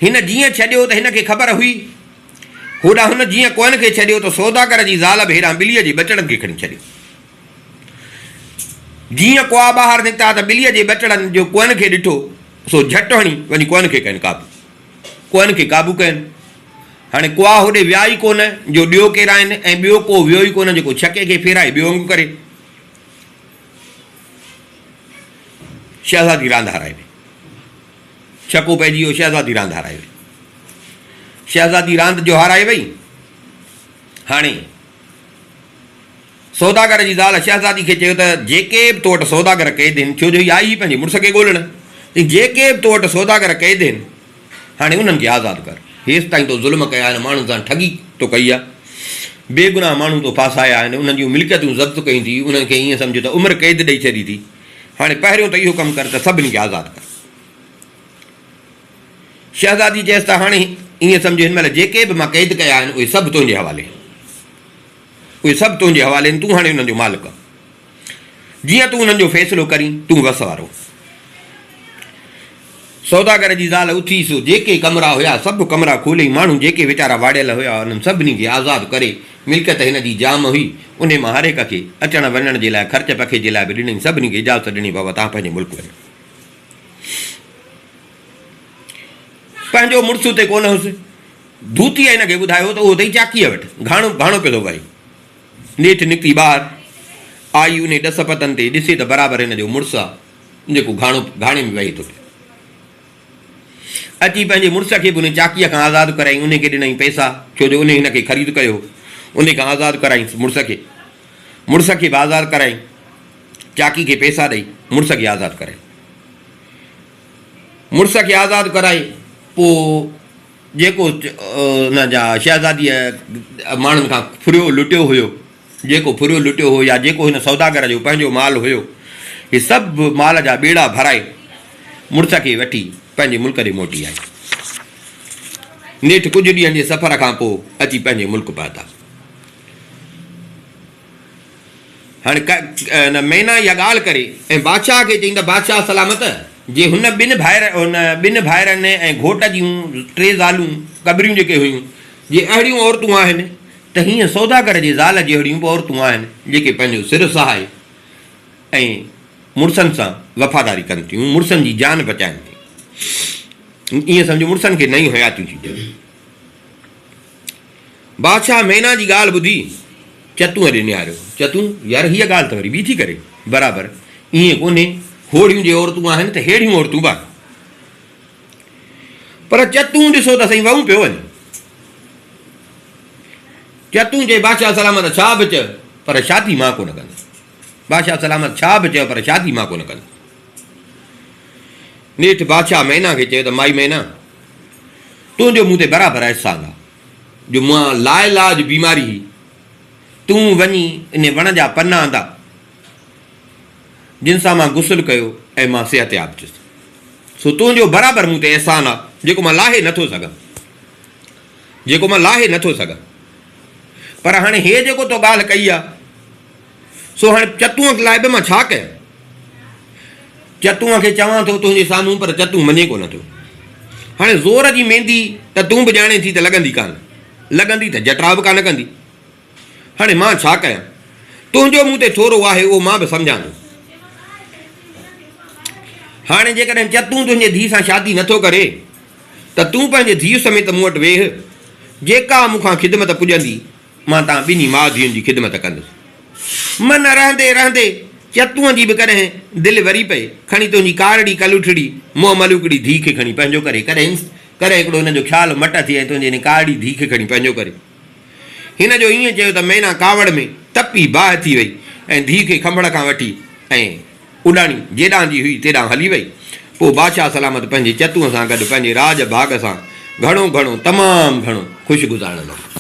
هن جيئن ڇڏيو ته هن کي خبر هئي. هوڏانهن هن جيئن ڪوئن کي ڇڏيو ته سوداگر جي زال به هيڏانهن ٻليء جي ٻچڙن کي کڻي ڇڏيو. جيئن ڪوئا ٻاهر نڪتا ته ٻليء جي ٻچڙن جو ڪوئن کي ڏٺو سو جهٽ هڻي وڃي ڪوئن کي ڪين قابو. ڪوئن کي قابو ڪين. هاڻي ڪوئا هوڏي ويا ئي ڪونه جو ڏيئو ڪيرائين ۽ ٻيو ڪو ويو ئي ڪونه جيڪو ڇڪي کي ڦيرائي ٻيو انگ ڪري. شهزادي راند هارائي وئي. ڇڪو پئجي ويو، شهزادي راند هارائي وئي. شهزادي راند جو هارائي وئي. هاڻي سوداگر جي زال شهزادي کي چيو ته جيڪي به تو وٽ سوداگر قيد هن، ڇو جو هي آئي هئي پنهنجي مڙس کي ڳولڻ، چيائين جيڪي به تو وٽ سوداگر قيد هن، هاڻي انهن کي آزاد ڪر. هيستائين تو ظلم ڪيا آهن، ماڻهن سان ٺڳي تو ڪئي آهي، بيگناهه ماڻهو تو ڦاسايا آهن، انهن جون ملڪيتون ضبط ڪيون ٿي، انهن کي ائين سمجهه ته عمر قيد ڏئي ڇڏي ٿي. هاڻي پهريون ته اهو ڪم ڪر ته سڀني کي آزاد ڪر. شهزادي چيس ته هاڻي ائين سمجهه هن مهل جيڪي به مان قيد ڪيا آهن اهي سڀ تنهنجي حوالي آهن. اهي سڀ تنهنجي حوالي آهن، تون هاڻي انهن جو مالڪ آهين. جيئن تون انهن جو فيصلو ڪرين، تون وس وارو. سوداگر جي زال اٿي سو جيڪي ڪمرا هيا سڀ ڪمرا کولي ماڻهو جيڪي ويچارا واڙيل هيا انهن سڀني کي آزاد ڪري ملڪيت هن جي جام هئي انهي مان هر هڪ کي اچڻ وڃڻ جي لاء خرچ پکي جي لاء به ڏنائين سڀني کي اجازت ڏني بابا توهان پنهنجي ملڪ وڃو. پنهنجو مڙس اتي ڪونه هوس. ڌوتيء هن کي ٻڌايو ته اهو اٿئي چاڪيء وٽ، گهاڻو گهاڻو پيو ٿو وهي. نيٺ نڪتي ٻاهر آئي، انهي ڏس پتن تي ڏسي ته برابر هن جو مڙس آ، جيڪو گهاڻو گهاڻي ۾ وهي ٿو پيو. اچي پنهنجي مڙس کي به انهي چاڪيء کان آزاد ڪرايائين، انهي کي ڏنائين پئسا، ڇو جو انهي هن کي خريد ڪيو هو. انهي کان آزاد ڪرايائينس مڙس کي. مڙس کي به آزاد ڪرايائين. چاڪي کي پئسا ڏئي مڙس کي آزاد ڪرايائين. مڙس کي آزاد ڪرائي پوء جيڪو ان جا شهزاديء ماڻهن کان ڦريو لٽيو هيو، جيڪو ڦريو لٽيو هو يا جيڪو هن سوداگر جو پنهنجو مال هيو، هي سڀ مال جا ٻيڙا ڀرائي مڙس کي وٺي پنهنجي ملڪ ڏي موٽي آئي. نيٺ ڪجهه ڏينهن جي سفر کان پوء اچي پنهنجي ملڪ پهتا. هاڻي هن مينا اها ڳالهه ڪري ۽ بادشاهه کي چئين ته بادشاهه سلامت! جي هن ٻن ڀائر هن ٻن ڀائرن ۽ گهوٽ جون ٽي زالون ڪٻريون جيڪي هيون، جي اهڙيون عورتون آهن ته هيئن سوداگر جي زال جهڙيون به عورتون آهن، جيڪي پنهنجو سر سهائي ۽ مڙسن سان وفاداري ڪن ٿيون، مڙسن جي جان بچائن ٿيون. ائين سمجهه مڙسن کي نيون حياتيون ٿيون ڏين. بادشاهه مينا جي ڳالهه ٻڌي چتونء ڏي نهاريو. چتون، يار هيء ڳالهه ته وري ٻي ٿي ڪري. برابر ائين ڪونهي، هوڙهيون جي عورتون آهن ته ههڙيون عورتون به آهن. پر چتون ڏسو ته سائين وئون پيو وڃي. چتون چئي بادشاهه سلامت ڇا به چئه پر شادي مان ڪونه ڪندس. بادشاهه سلامت ڇا به چئه پر شادي مان ڪونه ڪندس. نيٺ بادشاهه مينا کي چيو ته مائي مينا! تنهنجو مون تي برابر احسان آ، جو مان لاعلاج بيماري هئي، تون وڃي انهي وڻ جا پن آندا، جن سان مان غسل ڪيو ۽ مان صحتياب ٿيس. سو تنهنجو برابر مون تي احسان آ، جيڪو مان لاهي نٿو سگهان. جيڪو مان لاهي نٿو سگهان. پر هاڻي هيء جيڪو تو ڳالهه ڪئي آ، سو هاڻي چتونء لاء به مان ڇا ڪيان؟ چتونء کي چوان ٿو تنهنجي سامهون پر چتون مڃي ڪونه ٿو. هاڻي زور جي ميندي ته تون به ڄاڻين ٿي ته لڳندي ڪانه. لڳندي ته جٽراء به ڪانه ڪندي. هاڻي مان ڇا ڪيان؟ تنهنجو مون تي ٿورو آهي اهو مان به سمجهان ٿو. هاڻي جيڪڏهن چتون تنهنجي ڌيء سان شادي نٿو ڪري ته تون پنهنجي ڌيء سميت مون وٽ ويهه. جيڪا مون کان خدمت پڄندي مان تان ٻنهي ماء ڌيئن جي خدمت ڪندس. من رهندي رهندي چتونء جي به ڪڏهن دل وري پئي، کڻي تنهنجي ڪارڙي ڪلوٺڙي منهن ملوڪڙي ڌيء کي کڻي پنهنجو ڪري. ڪڏهن ڪڏهن هڪڙو هن جو خيال مٽ ٿئي ۽ تنهنجي هن ڪارڙي ڌيء کي کڻي پنهنجو ڪري. هن جو ائين چيو ته مينا ڪاوڙ ۾ تپي باهه ٿي وئي ۽ ڌيء کي کنڀڙ کان وٺي ۽ اڏاڻي جيڏانهن جي هئي تيڏانهن هلي وئي. پوء بادشاهه سلامت پنهنجي چتونء سان گڏ پنهنجي راڄ ڀاڳ سان گهڻو گهڻو تمام گهڻو خوش گذارڻ لڳو.